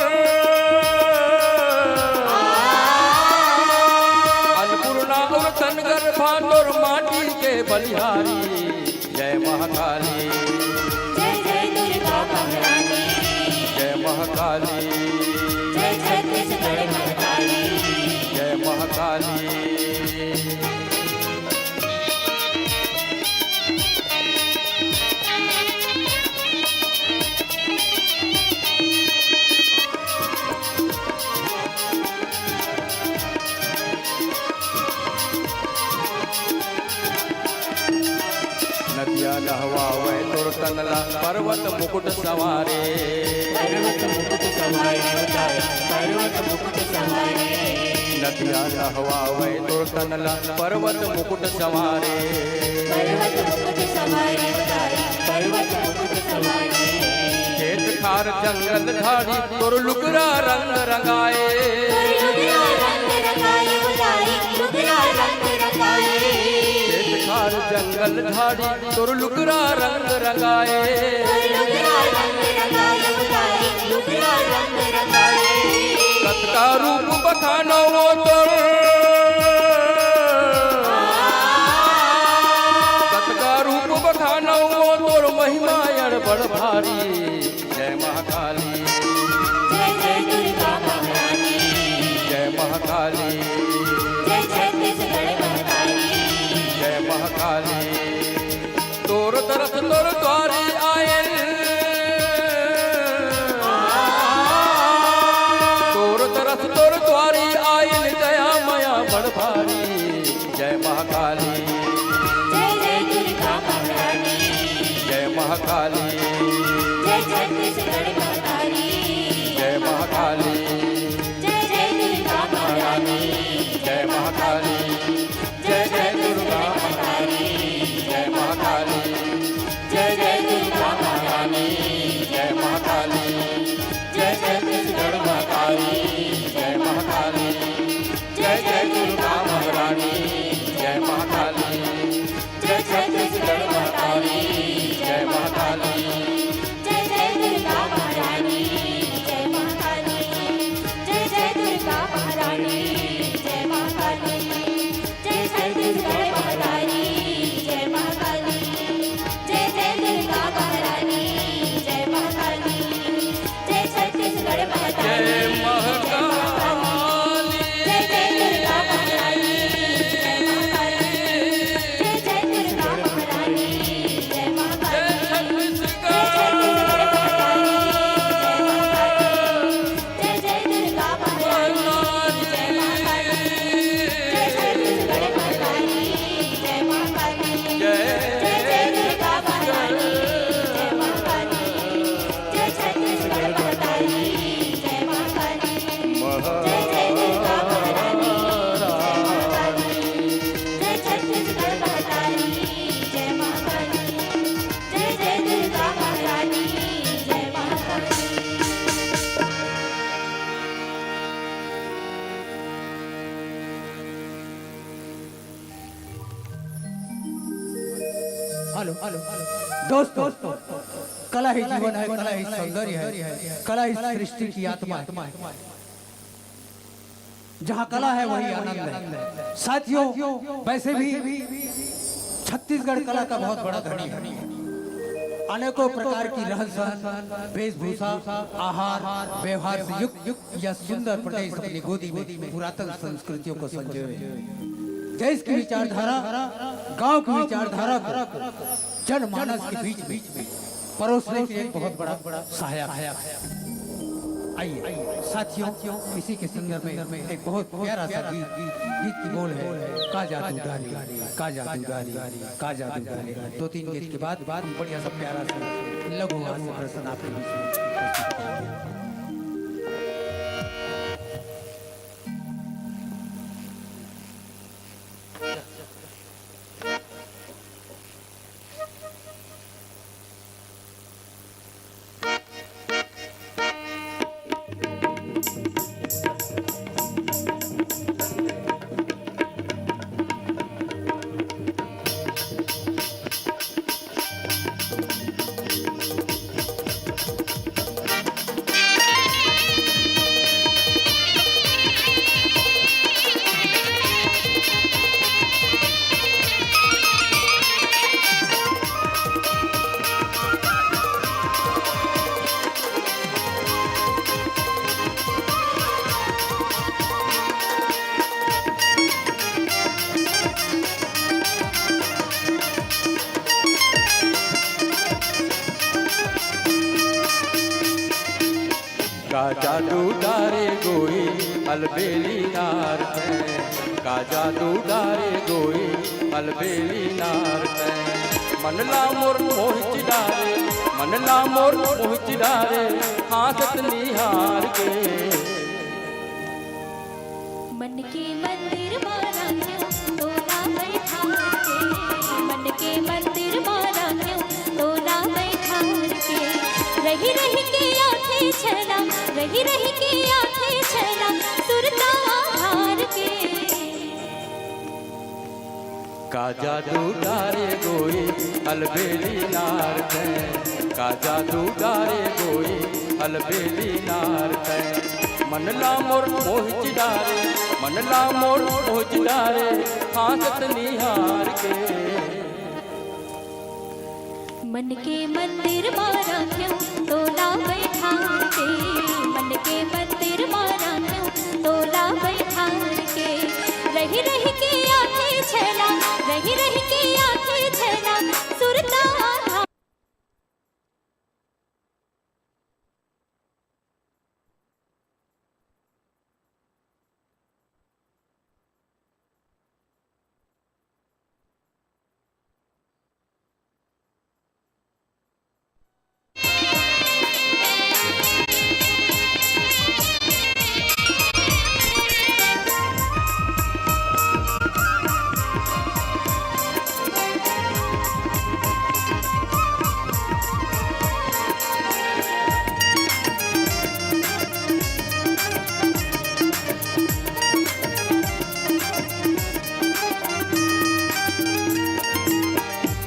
अन्नपूर्णा अउ रतन गर्भा तोर माटी के बलिहारी। जय महाकाली। जय जय दुर्गा महारानी। जय महाकाली। जय छत्तीसगढ़ महाकाली। जय महाकाली। नदिया नहवावय तोर तन ला पर्वत मुकुट संवारे। पर्वत मुकुट संवारे उतारी, पर्वत मुकुट संवारे। नदिया नहवावय तोर तन ला पर्वत मुकुट संवारे। पर्वत मुकुट संवारे उतारी, पर्वत मुकुट संवारे। खेत खार जंगल झाड़ी तोर लुगरा रंग रंगाए। तोर लुगरा रंग रंगाए उतारी, लुगरा रंग रंगाए। खेत खार जंगल झाड़ी तोर लुगरा रंग रंगाए। तोर लुगरा रंग रंगाए उतारी, लुगरा रंग रंगाए। कतका रूप बखानो वो तोर, कतका रूप बखानो वो तोर महिमा अड़ बड़ भारी। जय महाकाली। जय जय दुर्गा महारानी। जय महाकाली। जय छत्तीसगढ़ महाकाली। जय महाकाली। तोर दरस तोर द्वारे आयल। छत्तीसगढ़ महतारी, जय महाकाली। जय जय दुर्गा महारानी, जय महाकाली। जय जय दुर्गा महारानी, जय महाकाली। जय छत्तीसगढ़ महतारी, जय महाकाली। जय जय दुर्गा महारानी, जय महाकाली। जय छत्तीसगढ़ महतारी, जय महाकाली। जय जय दुर्गा महारानी, जय महाकाली। जय जय दुर्गा महारानी, जय महाकाली। जय छत्तीसगढ़ महारानी, जय महाकाली। जय जय दुर्गा महारानी, जय महाकाली। जय छत्तीसगढ़ महारानी, जय महाकाली। जय जय दुर्गा महारानी, जय महाकाली। जय छत्तीसगढ़ महतारी, जय महाकाली। जय जय दुर्गा महारानी, जय महाकाली। जय छत्तीसगढ़ महतारी, जय महाकाली। जय जय दुर्गा महारानी, जय महाकाली। Hello, hello, hello. दोस्तों, कला ही जीवन है, कला ही सौंदर्य है, कला ही सृष्टि की आत्मा है। जहाँ कला है, वही आनंद है। साथियों, वैसे भी छत्तीसगढ़ कला का बहुत बड़ा धनी है। अनेकों प्रकार की रहन सहन, वेशभूषा, आहार, व्यवहार से युक्त यह सुंदर प्रदेश अपनी गोदी में पुरातन संस्कृतियों को संजोए। देश की विचारधारा, गांव की विचारधारा को जनमानस के बीच में परोसने के लिए एक बहुत बड़ा सहायक है। आइए साथियों, इसी के संदर्भ में एक बहुत प्यारा सा गीत, गीत की बोल है, का जादू डारी, का जादू डारी, का जादू डारी। दो तीन गीत के बाद हम बढ़िया सा प्यारा सा लघु हास्य प्रस्तुति आपके बीच में प्रस्तुत करेंगे। का जादू डारे गोई अलबेली नार तैं, का जादू डारे गोई अलबेली नार तैं। मन ला मोर मोहित डारे, मन ला मोर मोहित डारे, हाँसत निहार के। मन के मंदिर मा राखेंव तोला बइठार के, मन के मंदिर मा राखेंव तोला बइठार के। रहि रहि के आथे छला, रहि रहि के आथे छला, सुरता आधार के। का जादू डारे गोई अलबेली नार तैं, का जादू डारे गोई अलबेली नार तैं। मन ला मोर मोहित डारे, मन ला मोर मोहित डारे, हाँसत निहार के। मन के मंदिर मा राखेंव तोला बइठार के, मन के मंदिर मा राखेंव तोला बइठार के। रहि रहि के आथे छला, रहि रहि के आथे छला, सुरता आधार।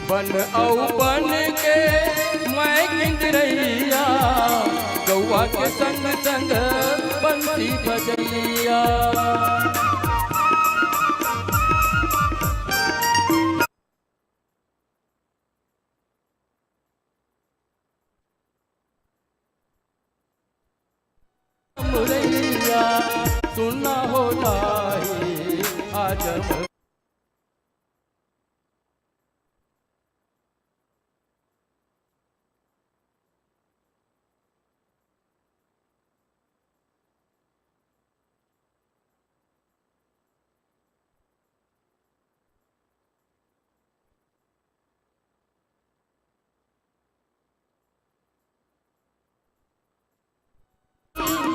बन अउ बन के मैं गिंदरइया, गौवा के संग संग बंसी बजइया। मुरैया सुनना हो जाही आज।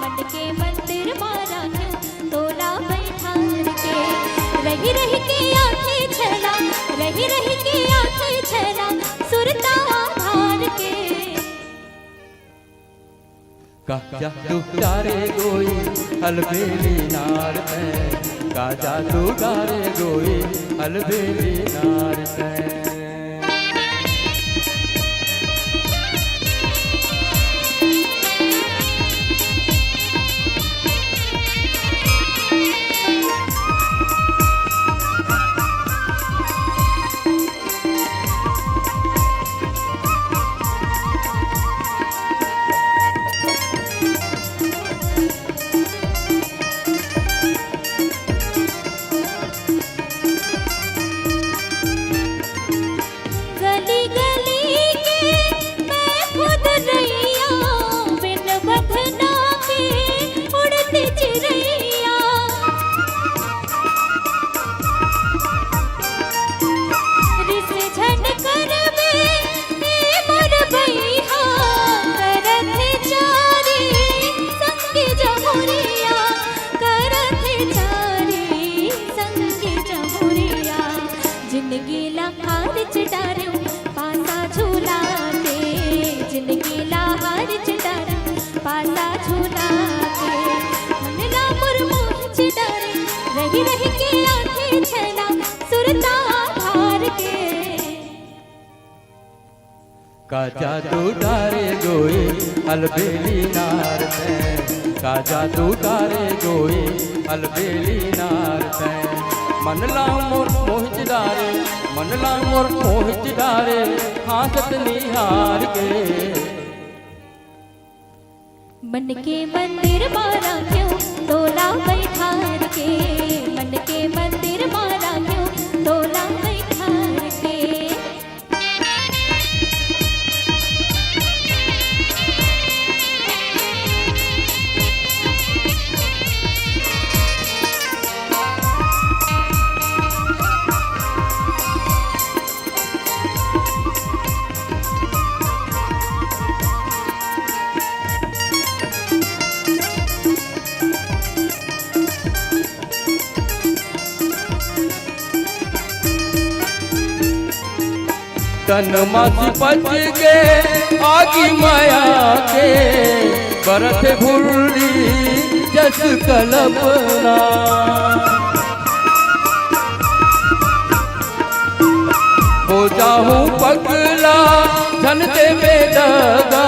मन के मंदिर मा राखेंव तोला बैठार के, रहि रहि के आथे छला, रहि रहि के आथे छला, सुरता आधार के। का जादू डारे गोई अलबेली नार तैं, का जादू डारे गोई अलबेली नार तैं। गली गली के मैं खुद नैया, बिन बंधना के उड़ती चिरैया। रिस झन करबे ए मोर बइहा, करत हे चारी संग जमुरिया, करत हे चारी संग जमुरिया। जिनगी ला हारिच डारेंव पासा झूला के, जिनगी ला हारिच डारेंव पासा झूला के। मन ला मोर मोहिच डारे, रहि रहि के आथे छला सुरता आधार के। का जादू डारे गोई अलबेली नार तैं, का जादू डारे गोई अलबेली नार तैं। मन ला मोर मोहिच डारे, मन ला मोर मोहिच डारे, हाँसत निहार के। मन के मंदिर मा राखेंव तोला बैठार के, मन के मंदिर मा राखेंव तोला बैठार के। तन मा सिपच के आगी मया के, बरत भुर्री जस कलपना। हो जाहूँ पगला झन देबे दगा,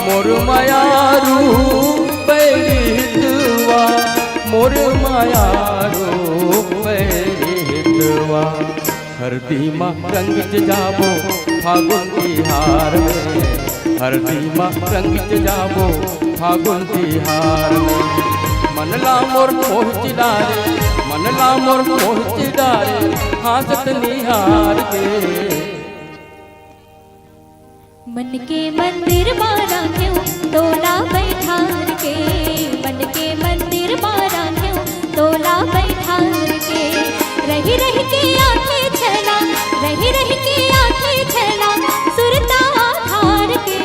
मोर मयारू बैरी हितवा, मोर मयारू बैरी हितवा। हरदी मा रंग जाबो फागुन तिहार में, हरदी मा रंग जाबो फागुन तिहार में। मन ला मोर मोहिच डारे, मन ला मोर मोहिच डारे, हाँसत निहार के। मन के मंदिर मा राखेंव तोला बैठार के, मन के मंदिर मा राखेंव तोला बैठार के। रहि रहि के आथे छला, रहि रहि के आथे छला, सुरता आधार के।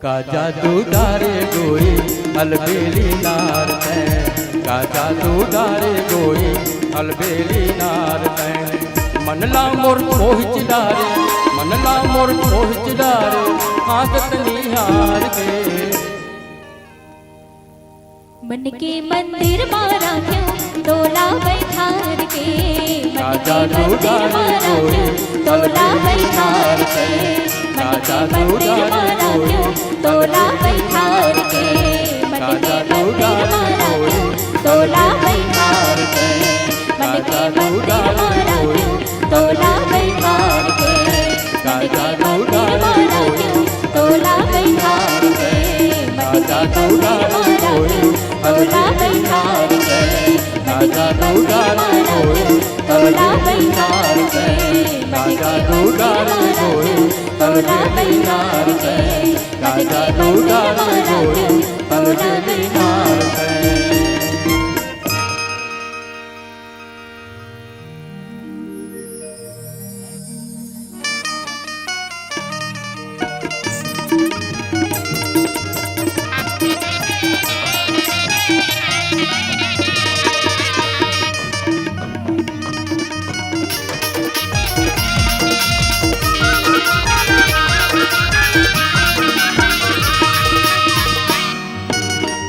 का जादू डारे गोई अलबेली नार तैं, का जादू डारे गोई अलबेली नार तैं। मन ला मोर मोहिच डारे, मन ला मोर मोहिच डारे, हाँसत निहार के। मन के मंदिर मा राखेंव तोला बइठार के, मन के मंदिर म राखियो, तोला बइठार के, मन के मंदिर म राखियो, तोला बइठार के, मन के मंदिर म राखियो, तोला बइठार के, मन के मंदिर म राखियो, तोला बइठार के, मन के मंदिर म राखियो, तोला बइठार के, मन के मंदिर म राखियो, तोला बइठार के, मन के मंदिर म राखियो, तोला बइठार के, मन के मंदिर म राखियो, तोला बइठार के, मन के मंदिर म राखियो, तोला बइठार के।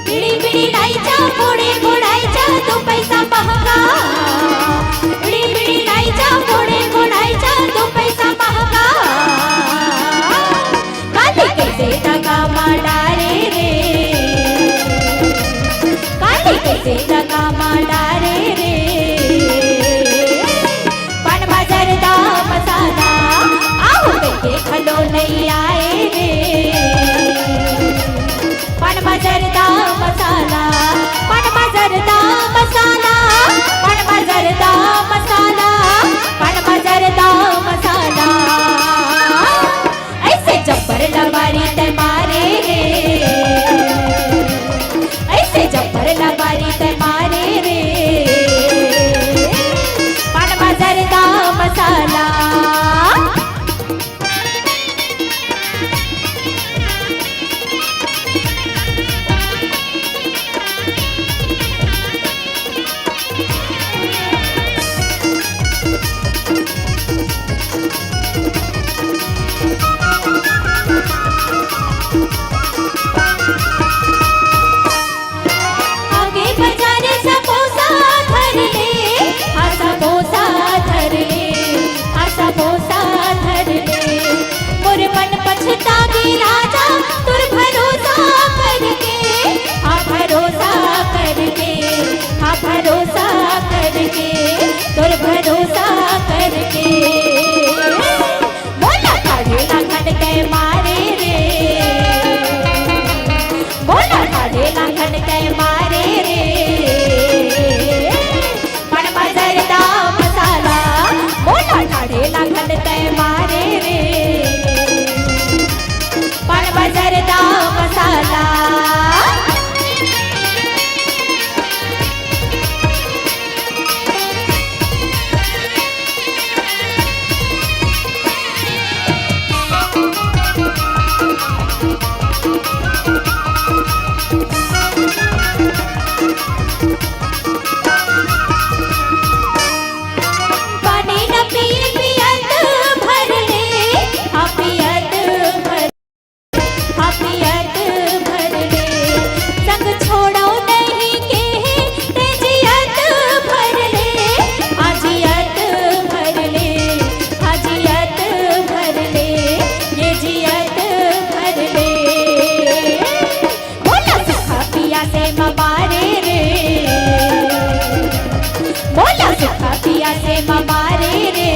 बीड़ी बीड़ी लाई जा, पूड़ी गुड़ाई जा, दू पैसा महंगा। बीड़ी बीड़ी लाई जा, पूड़ी गुड़ाई जा, दू पैसा महंगा। काली कइसे दगा मा डारे रे, काली कइसे दगा मा डारे रे। पान म जरदा मसाला, आहू कहिके घलो नइ आए रे। पान म जरदा मसाला, पान म जरदा मसाला, पान म जरदा मसाला, पान म जरदा मसाला। अइसे जब्बर लबारी तैं मारे रे, अइसे जब्बर लबारी तैं मारे रे। पान म जरदा मसाला। आगे बजारे समोसा धर ले, हाँ समोसा धर ले, हाँ समोसा धर ले। मोर मन पछतागे राजा तोर भरोसा करके, हाँ भरोसा करके, हाँ भरोसा करके, तोर भरोसा करके। मोला ठाढ़े लांघन तैं मारे रे, मोला ठाढ़े लांघन तैं मारे रे। पान म जरदा मसाला, मोला ठाढ़े लांघन तैं मारे रे। पान म जरदा मसाला। पानी न पिए पियत भर ले, हाँ पियत भर, हाँ पियत भर ले। संग छोड़ो नहीं केहे तैं जियत भर ले, हाँ जियत भर ले, हाँ जियत भर ले, ये जियत भर ले। मोला सुखा पियासे म मारे रे, मोला सुखा पियासे म मारे रे।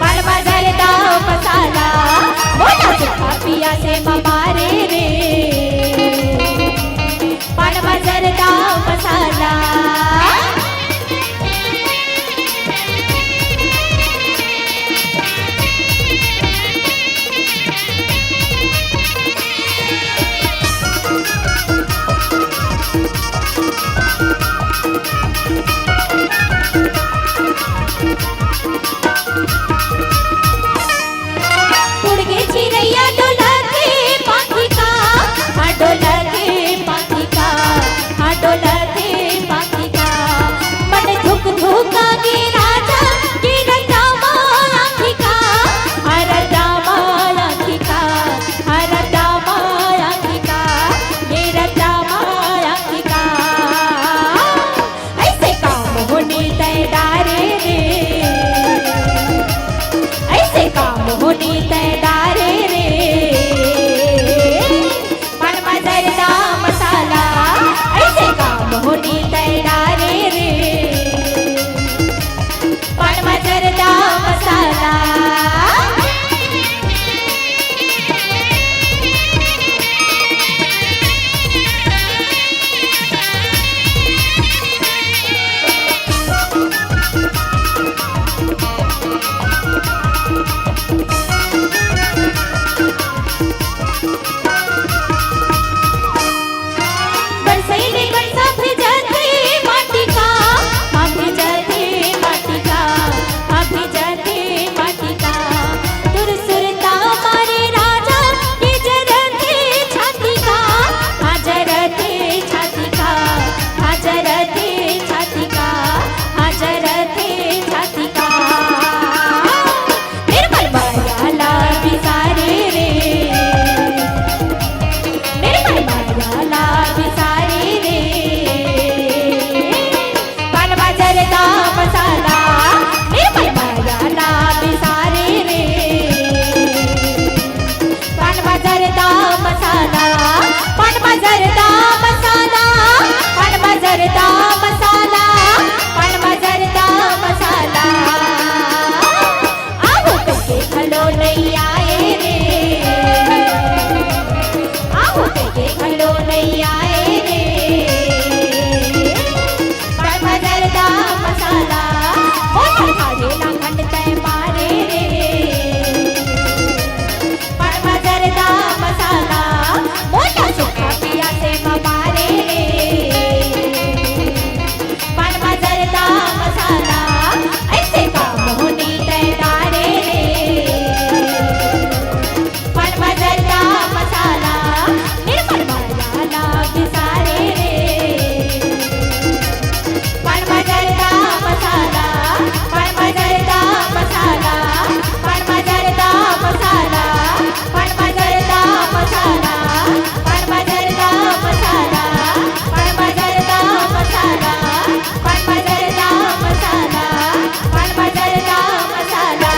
पान म जरदा मसाला, मोला सुखा पियासे म मारे रे। पान म जरदा मसाला। उड़ गे चिरैया डोलत हे पाँखी का, हाँ डोलत हे पाँखी का, हाँ डोलत हे पाँखी का। मन धुक धुका गे राजा, गे रद्दा मा आँखी का, हाँ रद्दा मा आँखी का, हाँ रद्दा मा आँखी का, गे रद्दा मा आँखी का। होनी तै डारे रे, पान म जरदा मसाला, अइसे काम होनी तै डारे रे, पान म जरदा मसाला। बरसई ले बरसा भेजथे माटी का, हाँ भेजथे माटी का, हाँ भेजथे माटी का। तुर सुरता मारे राजा के जरथे छाती का, हाँ जरथे छाती का, हाँ जरथे छाती का, हाँ जरथे छाती का। निर्मल माया ला बिसारे रे, निर्मल माया ला बिसारे रे। पान म जरदा मसाला, निर्मल माया ला बिसारे रे। पान म जरदा मसाला, पान म जरदा मसाला, पान म जरदा मसाला, पान म जरदा मसाला। आहो कहिके घलो नइ आए रे, आहो कहिके घलो नइ आए रे। पान म जरदा मसाला, मोर भागे ला खंड तै मारे रे। पान म जरदा मसाला, मोला सुखा पियासे म मारे रे। पान म जरदा मसाला, अइसे काम होनी तै डारे रे। पान म जरदा मसाला, निर्मल माया ला बिसारे रे। पान म जरदा मसाला, पान म जरदा मसाला, पान म जरदा मसाला, पान म जरदा मसाला, पान म जरदा मसाला, पान म जरदा मसाला, पान म जरदा मसाला, पान म जरदा मसाला।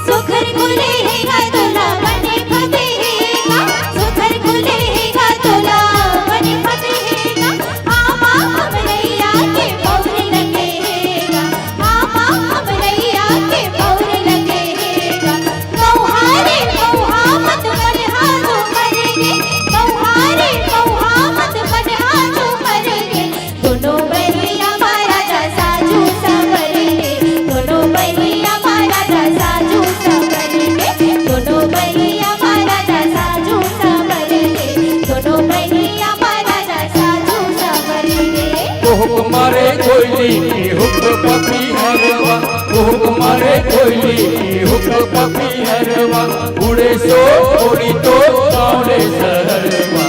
सुघर गुले हे गा तोला बने फते हे गा, सुघर गुले हे गा तोला बने फते हे गा। आमा अमरैया के पौर लगे हे गा, आमा अमरैया के पौर लगे हे गा। कौहा रे कौहा मत मन हा झूमर गे, कौहा रे कौहा मत मन हा झूमर गे। दोनों बहिनिया मा राजा साजू संवर गे, दोनों बहिनिया मा राजा साजू संवर गे, दोनों बहिनिया मा राजा साजू संवर गे, दोनों बहिनिया मा राजा साजू संवर गे। कुहुक मारे कोयली की हुक पपी हरवा, कुहुक मारे कोयली की हुक पपी हरवा, उड़े सो उड़ी तो गाँव ले सहरवा।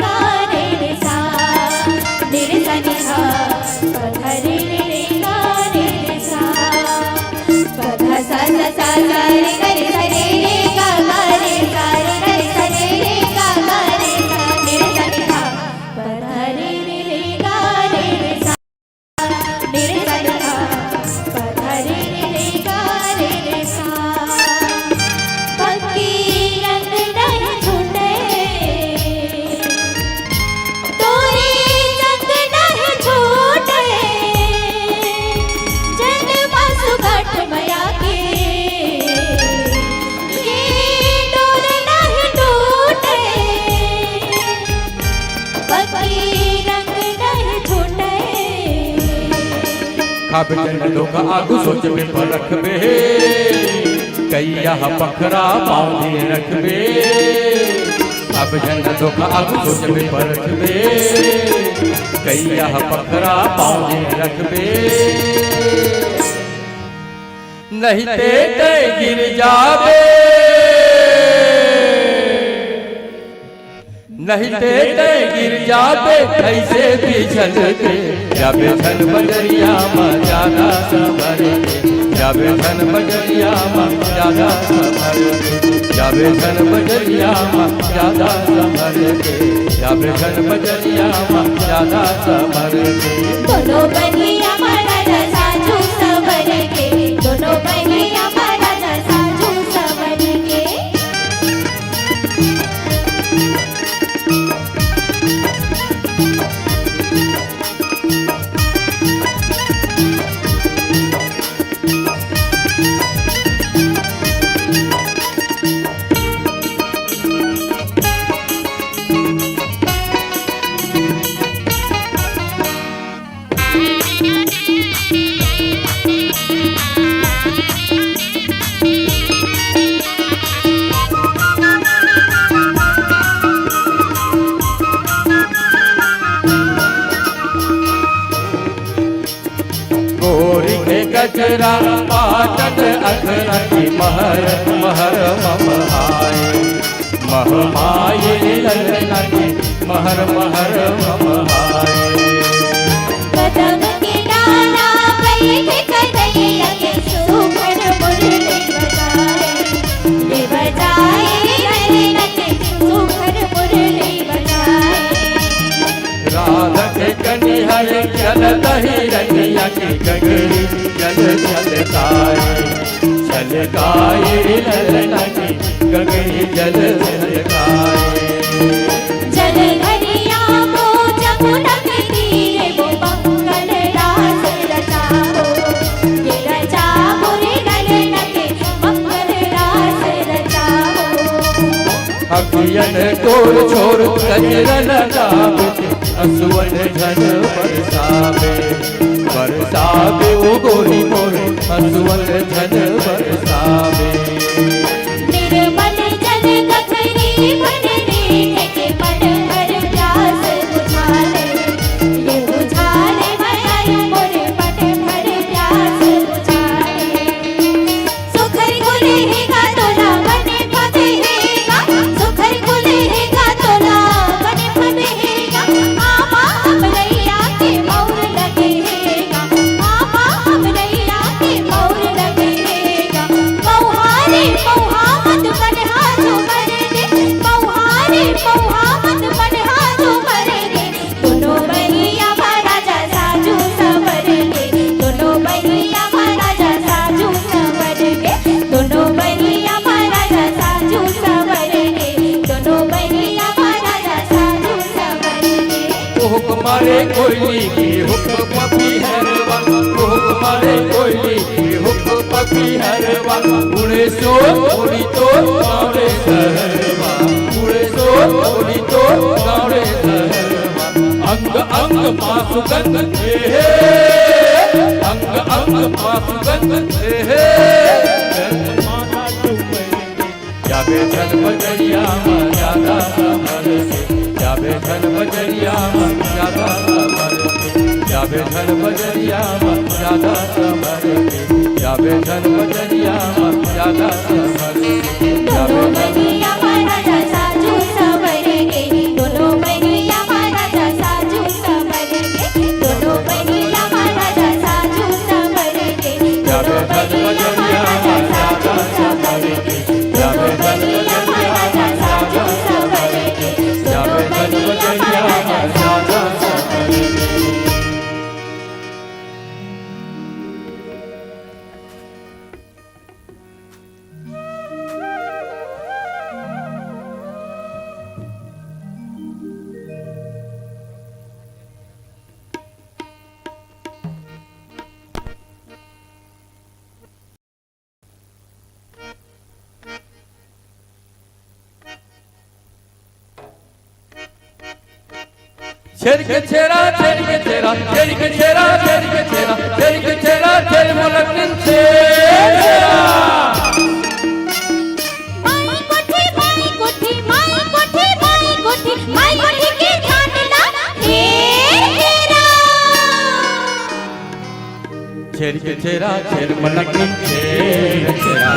गा रे रे सा, रे रे सा नी धा, प ध रे रे रे गा रे रे सा। प ध सा सा सा सा रे गा रे सा रे रे गा गा रे सा रे रे गा गा रे सा रे रे सा नी धा, प ध रे रे रे गा रे रे सा। रे रे सा नी धा, प ध रे रे रे गा रे रे सा। पक्की रंग नहीं छूटे, तोरे संग नहीं छूटे, जन्म सुगठ मया के, ये डोर नहीं टूटे। पक्की रंग नहीं छूटे। खाबे झन धोखा आगू सोचबे परखबे, कइया ह पखरा पाँव धीरे रखबे। खाबे झन धोखा आगू सोचबे परखबे, कइया ह पखरा पाँव धीरे रखबे। नहीं ते तैं गिर जाबे, नहीं ते तैं गिर जाबे, अइसे बिछल के जाबे झन बजरिया म जादा संभर के। जाबे झन बजरिया म जादा संभर के, जाबे झन बजरिया म जादा संभर के, जाबे झन बजरिया म जादा संभर के। दोनों बहिया म राजा साजू संवर के, दोनों बहिया म राजा साजू संवर के। गोरी के गजरा पाटन अखरा की महर महर मम आए। महमाये ललना की महर महर महमाये। कदम के डाला बैठ कन्हैया के सुघर मुरली बजाए, ये बजाए ललना के सुघर मुरली बजाए। राधा के कनिहर चल दही रनिया की गगरी जल छलकाए। छलकाए ललना की गगरी जल छलकाए। जल धरिया वो जमुना के तीरे वो मंगल रास रचाओ, ये रचाओ रे ललना के मंगल रास रचाओ। अखियन तोर छोर कजरन गावे, असुवन झन बरसावे। बरसावे ओ गोरी मोरे, हंसुअल झन बरसावे। निर्मल जल गगरी भर मीठे के मन भर प्यास बुझा ले। ये बुझा ले भैया मोरे मन भर प्यास बुझा ले। सुखर कुल हेगा तोला बने पद हेगा, सुखर कुल हेगा तोला बने पद हेगा। आमा अमरैया के मौर लगे हेगा, आमा अमरैया के मौर लगे हेगा। मौहारे मौहा मत बनहा जो मर दे, मौहारे मौहा मत बनहा जो मर दे। दोनों बहिया महाराजा साजू संवर के, दोनों बहिया महाराजा साजू संवर के, दोनों बहिया महाराजा साजू संवर के, दोनों बहिया महाराजा साजू संवर के। कुहुक मारे कोयली की हुक पपी हरवा, कुहुक मारे कोयली की हुक पपी हरवा। उड़े सोर उड़ी तोर गाँव रे सहरवा, उड़े सोर उड़ी तोर गाँव रे सहरवा। अंग अंग मा सुगंध हे हे, अंग अंग मा सुगंध हे हे। जाबे झन बजरिया म जादा संभर के, जाबे झन बजरिया म जादा संभर के, जाबे झन बजरिया म जादा संभर के, जाबे झन बजरिया म जादा संभर के। दोनों बहिया महाराजा साजू संवर के, दोनों बहिया महाराजा साजू संवर के, दोनों बहिया महाराजा साजू संवर के, दोनों बहिया महाराजा साजू संवर के, दोनों बहिया महाराजा साजू संवर के, दोनों बहिया महाराजा साजू संवर के। छेर के छेरा, छेर के छेरा, छेर के छेरा, छेर के छेरा, छेर के छेरा, छेर मोलकिन छेरा। माई कोठी, माई कोठी, माई कोठी, माई कोठी, माई कोठी के ध्यान ला, हे हेरा। छेर के छेरा, छेर मोलकिन छेर छेरा।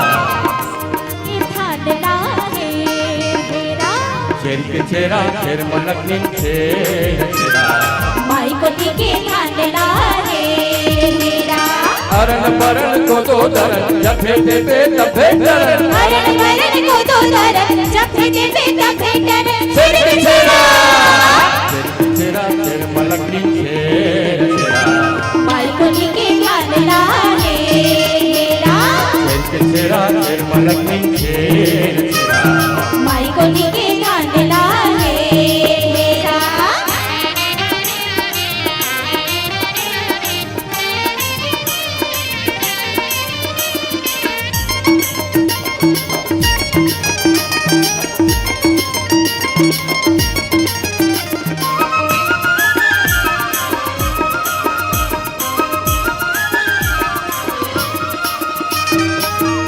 के ध्यान ला हे हेरा। छेर के छेरा, छेर मोलकिन छेर छेरा। माई कोठी के ध्यान ला हे हेरा। हरन बरन कोदो दरन, जब भेटे पे तब भेटरन। हरन बरन कोदो दरन, जब भेटे पे तब भेटरन। छिरिक छिरा। छिरिक छिरा, छिर मलकनी छेर छिरा। माई कोनी के ध्यान ला हे हेरा। छिरिक छिरा, छिर मलकनी छेर छिरा। माई कोनी के ध्यान ला हे हेरा।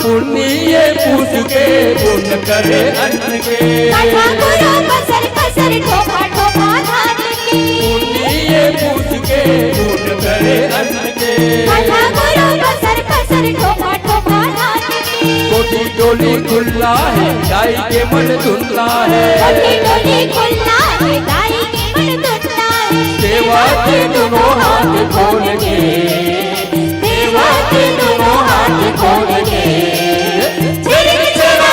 पुन्नी ये पूस के पुन करे अन्न के। कथा गुरु पसर पसर ठोका ठोका धान के। पुन्नी ये पूस के पुन करे अन्न के। कथा गुरु पसर पसर ठोका ठोका धान के। कोठी टोली खुल्ला हे, दाई के मन धुल्ला हे। कोठी टोली खुल्ला हे, दाई के मन धुल्ला हे। सेवा के दुनो हाथ खोल के। देवा के दुनो हाथ खोल के, छिरिक छिरा,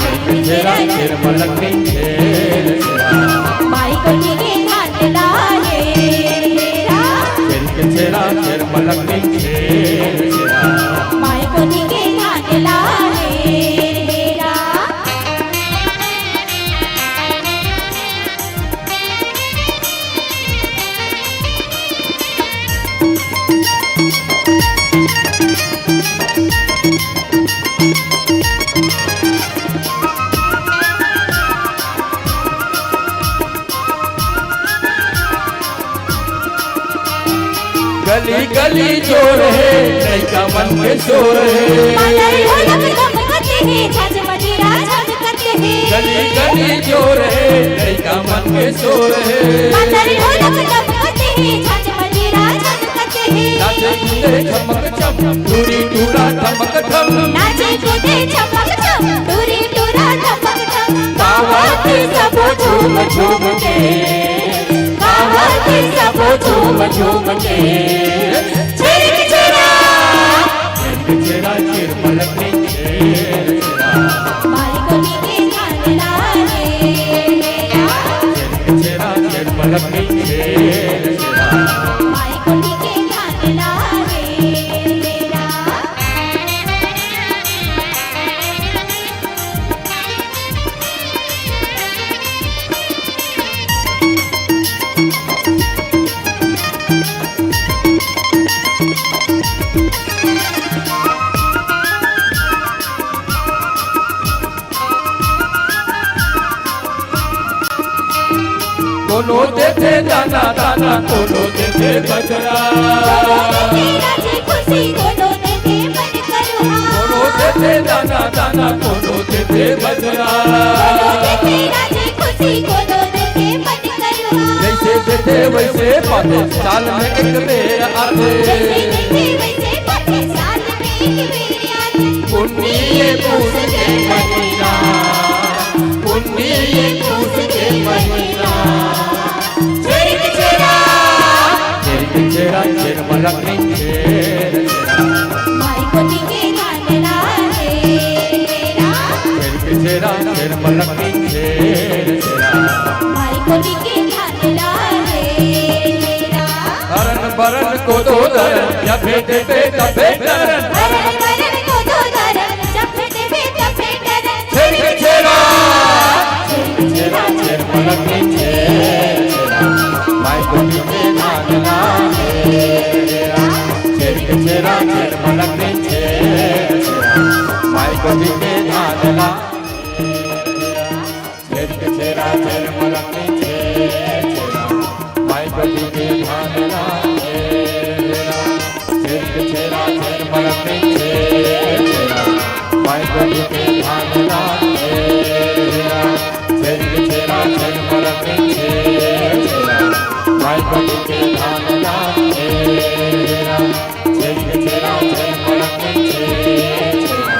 छिरिक छिरा, छिर मलकनी छेर छिरा। माई कोनी के ध्यान ला हे हेरा। छिरिक छिरा, छिर मलकनी छेर छिरा। माई कोनी के ध्यान ला हे हेरा। गली गली जोर हे, लइका मन के शोर हे। मालर ढोलक दमकत हे, झांझ मजीरा झमकत हे। गली गली जोर हे, लइका मन के शोर हे। मालर ढोलक दमकत हे, झांझ मजीरा झमकत हे। नाचे कूदे छमक छम, टूरी टूरा ठमक ठम। नाचे कूदे छमक छम, टूरी टूरा ठमक ठम। गावत सबो झूम झूम के। गावत सबो झूम झूम के। छिरिक छिरा। छिरिक छिरा, छिर मलकनी छेर छिरा। माई कोनी के ध्यान ला हे हेरा। छिरिक छिरा, छिर मलकनी छेर छिरा। माई कोनी के ध्यान ला हे हेरा। कोनो देथे दाना दाना, कोनो देथे बजरा। कोनो देथे राजी खुशी, कोनो देथे बन करुहा। कोनो देथे दाना दाना, कोनो देथे बजरा। कोनो देथे राजी खुशी, कोनो देथे बन करुहा। जइसे देथे वइसे पाथे, साल में एक बेर आथे। जइसे देथे वइसे पाथे, साल में एक बेर आथे। पुन्नी ये पूस के महीना, पुन्नी ये पूस के महीना। छिरिक छिरा। छिरिक छिरा, छिर मलकनी छेर छिरा। माई कोनी के ध्यान ला हे हेरा। छिरिक छिरा, छिर मलकनी छेर छिरा। माई कोनी के ध्यान ला हे हेरा। हरन बरन कोदो दरन, या भेटे पे तब भेटरन। हरन बरन कोदो दरन, जब भेटे पे तब भेटरन। छिरिक छिरा, छिरिक छिरा, छिर मलकनी छेर छिरा। माई कोनी के ध्यान ला हे हेरा। छिरिक छिरा, छिर मलकनी छेर छिरा। माई कोनी के ध्यान ला हे हेरा। छिरिक छिरा, छिर मलकनी छेर छिरा। माई कोनी के ध्यान ला हे हेरा। छिरिक छिरा, छिर मलकनी छेर छिरा। माई कोनी के ध्यान ला हे हेरा। छिरिक छिरा, छिर मलकनी छेर छिरा। माई कोनी के ध्यान ला हे हेरा। छिरिक छिरा, छिर मलकनी छेर छिरा।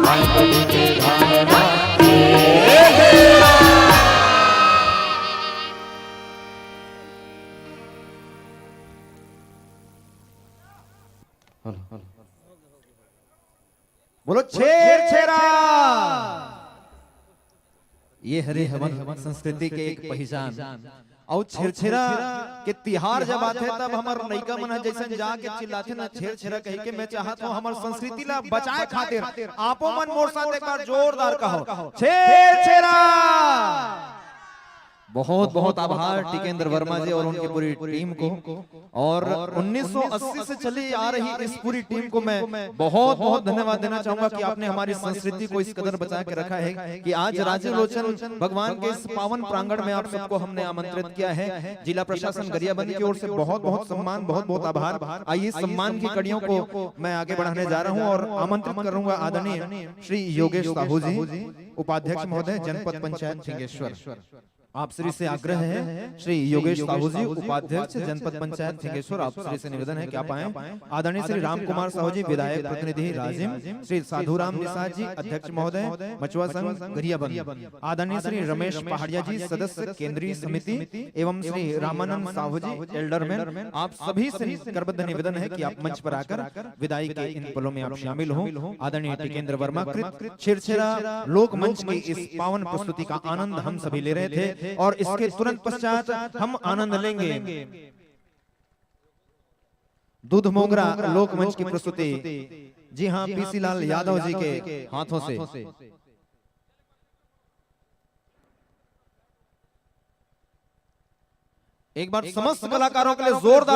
माई कोनी के ध्यान ला हे हेरा। बोलो छेरछेरा। ये हरे हमर संस्कृति के एक पहचान। अउ छेरछेरा के तिहार जब आथे, तब हमर लइका मन ह जइसन जाके चिल्लाथे ना, "छेरछेरा" कहिके। मैं चाहत हूँ हमर संस्कृति ला बचाए खातिर आपो मन मोर साथ एक बार जोरदार कहो, "छेरछेरा।" बहुत बहुत आभार टिकेंद्र वर्मा जी और उनकी पूरी टीम को। और उन्नीस सौ अस्सी से चली आ रही इस पूरी टीम को मैं बहुत बहुत धन्यवाद देना चाहूंगा कि आपने हमारी संस्कृति को इस कदर बचा के रखा है कि आज राजीव लोचन भगवान के इस पावन प्रांगण में आप सबको हमने आमंत्रित किया है। जिला प्रशासन गरियाबंद की ओर से बहुत बहुत सम्मान, बहुत बहुत आभार। आइए, सम्मान की कड़ियों को मैं आगे बढ़ाने जा रहा हूं और आमंत्रित करूंगा आदरणीय श्री योगेश साहू जी, उपाध्यक्ष महोदय, जनपद पंचायत फिंगेश्वर। आप श्री से आग्रह है, श्री योगेश साहू जी, उपाध्यक्ष जनपद पंचायत फिंगेश्वर, आप श्री से निवेदन है कि आप आएं। आदरणीय श्री राम कुमार साहू जी, विधायक प्रतिनिधि राजिम, श्री साधुराम निषाद जी, अध्यक्ष महोदय, मचुआ संघ गरियाबंद, आदरणीय श्री रमेश पहाड़िया जी, सदस्य केंद्रीय समिति, एवं श्री रामानंद साहू जी, एल्डरमैन, आप सभी से करबद्ध निवेदन है कि आप मंच पर आकर विदाई के इन पलों में आप शामिल हों। आदरणीय टिकेंद्र वर्मा कृत छेरछेरा लोक मंच की इस पावन प्रस्तुति का आनंद हम सभी ले रहे थे और इसके तुरंत पश्चात हम आनंद लेंगे दूध मोगरा लोक मंच की प्रस्तुति। जी हाँ, पीसी लाल यादव जी के हाथों से। एक बार समस्त कलाकारों के लिए जोरदार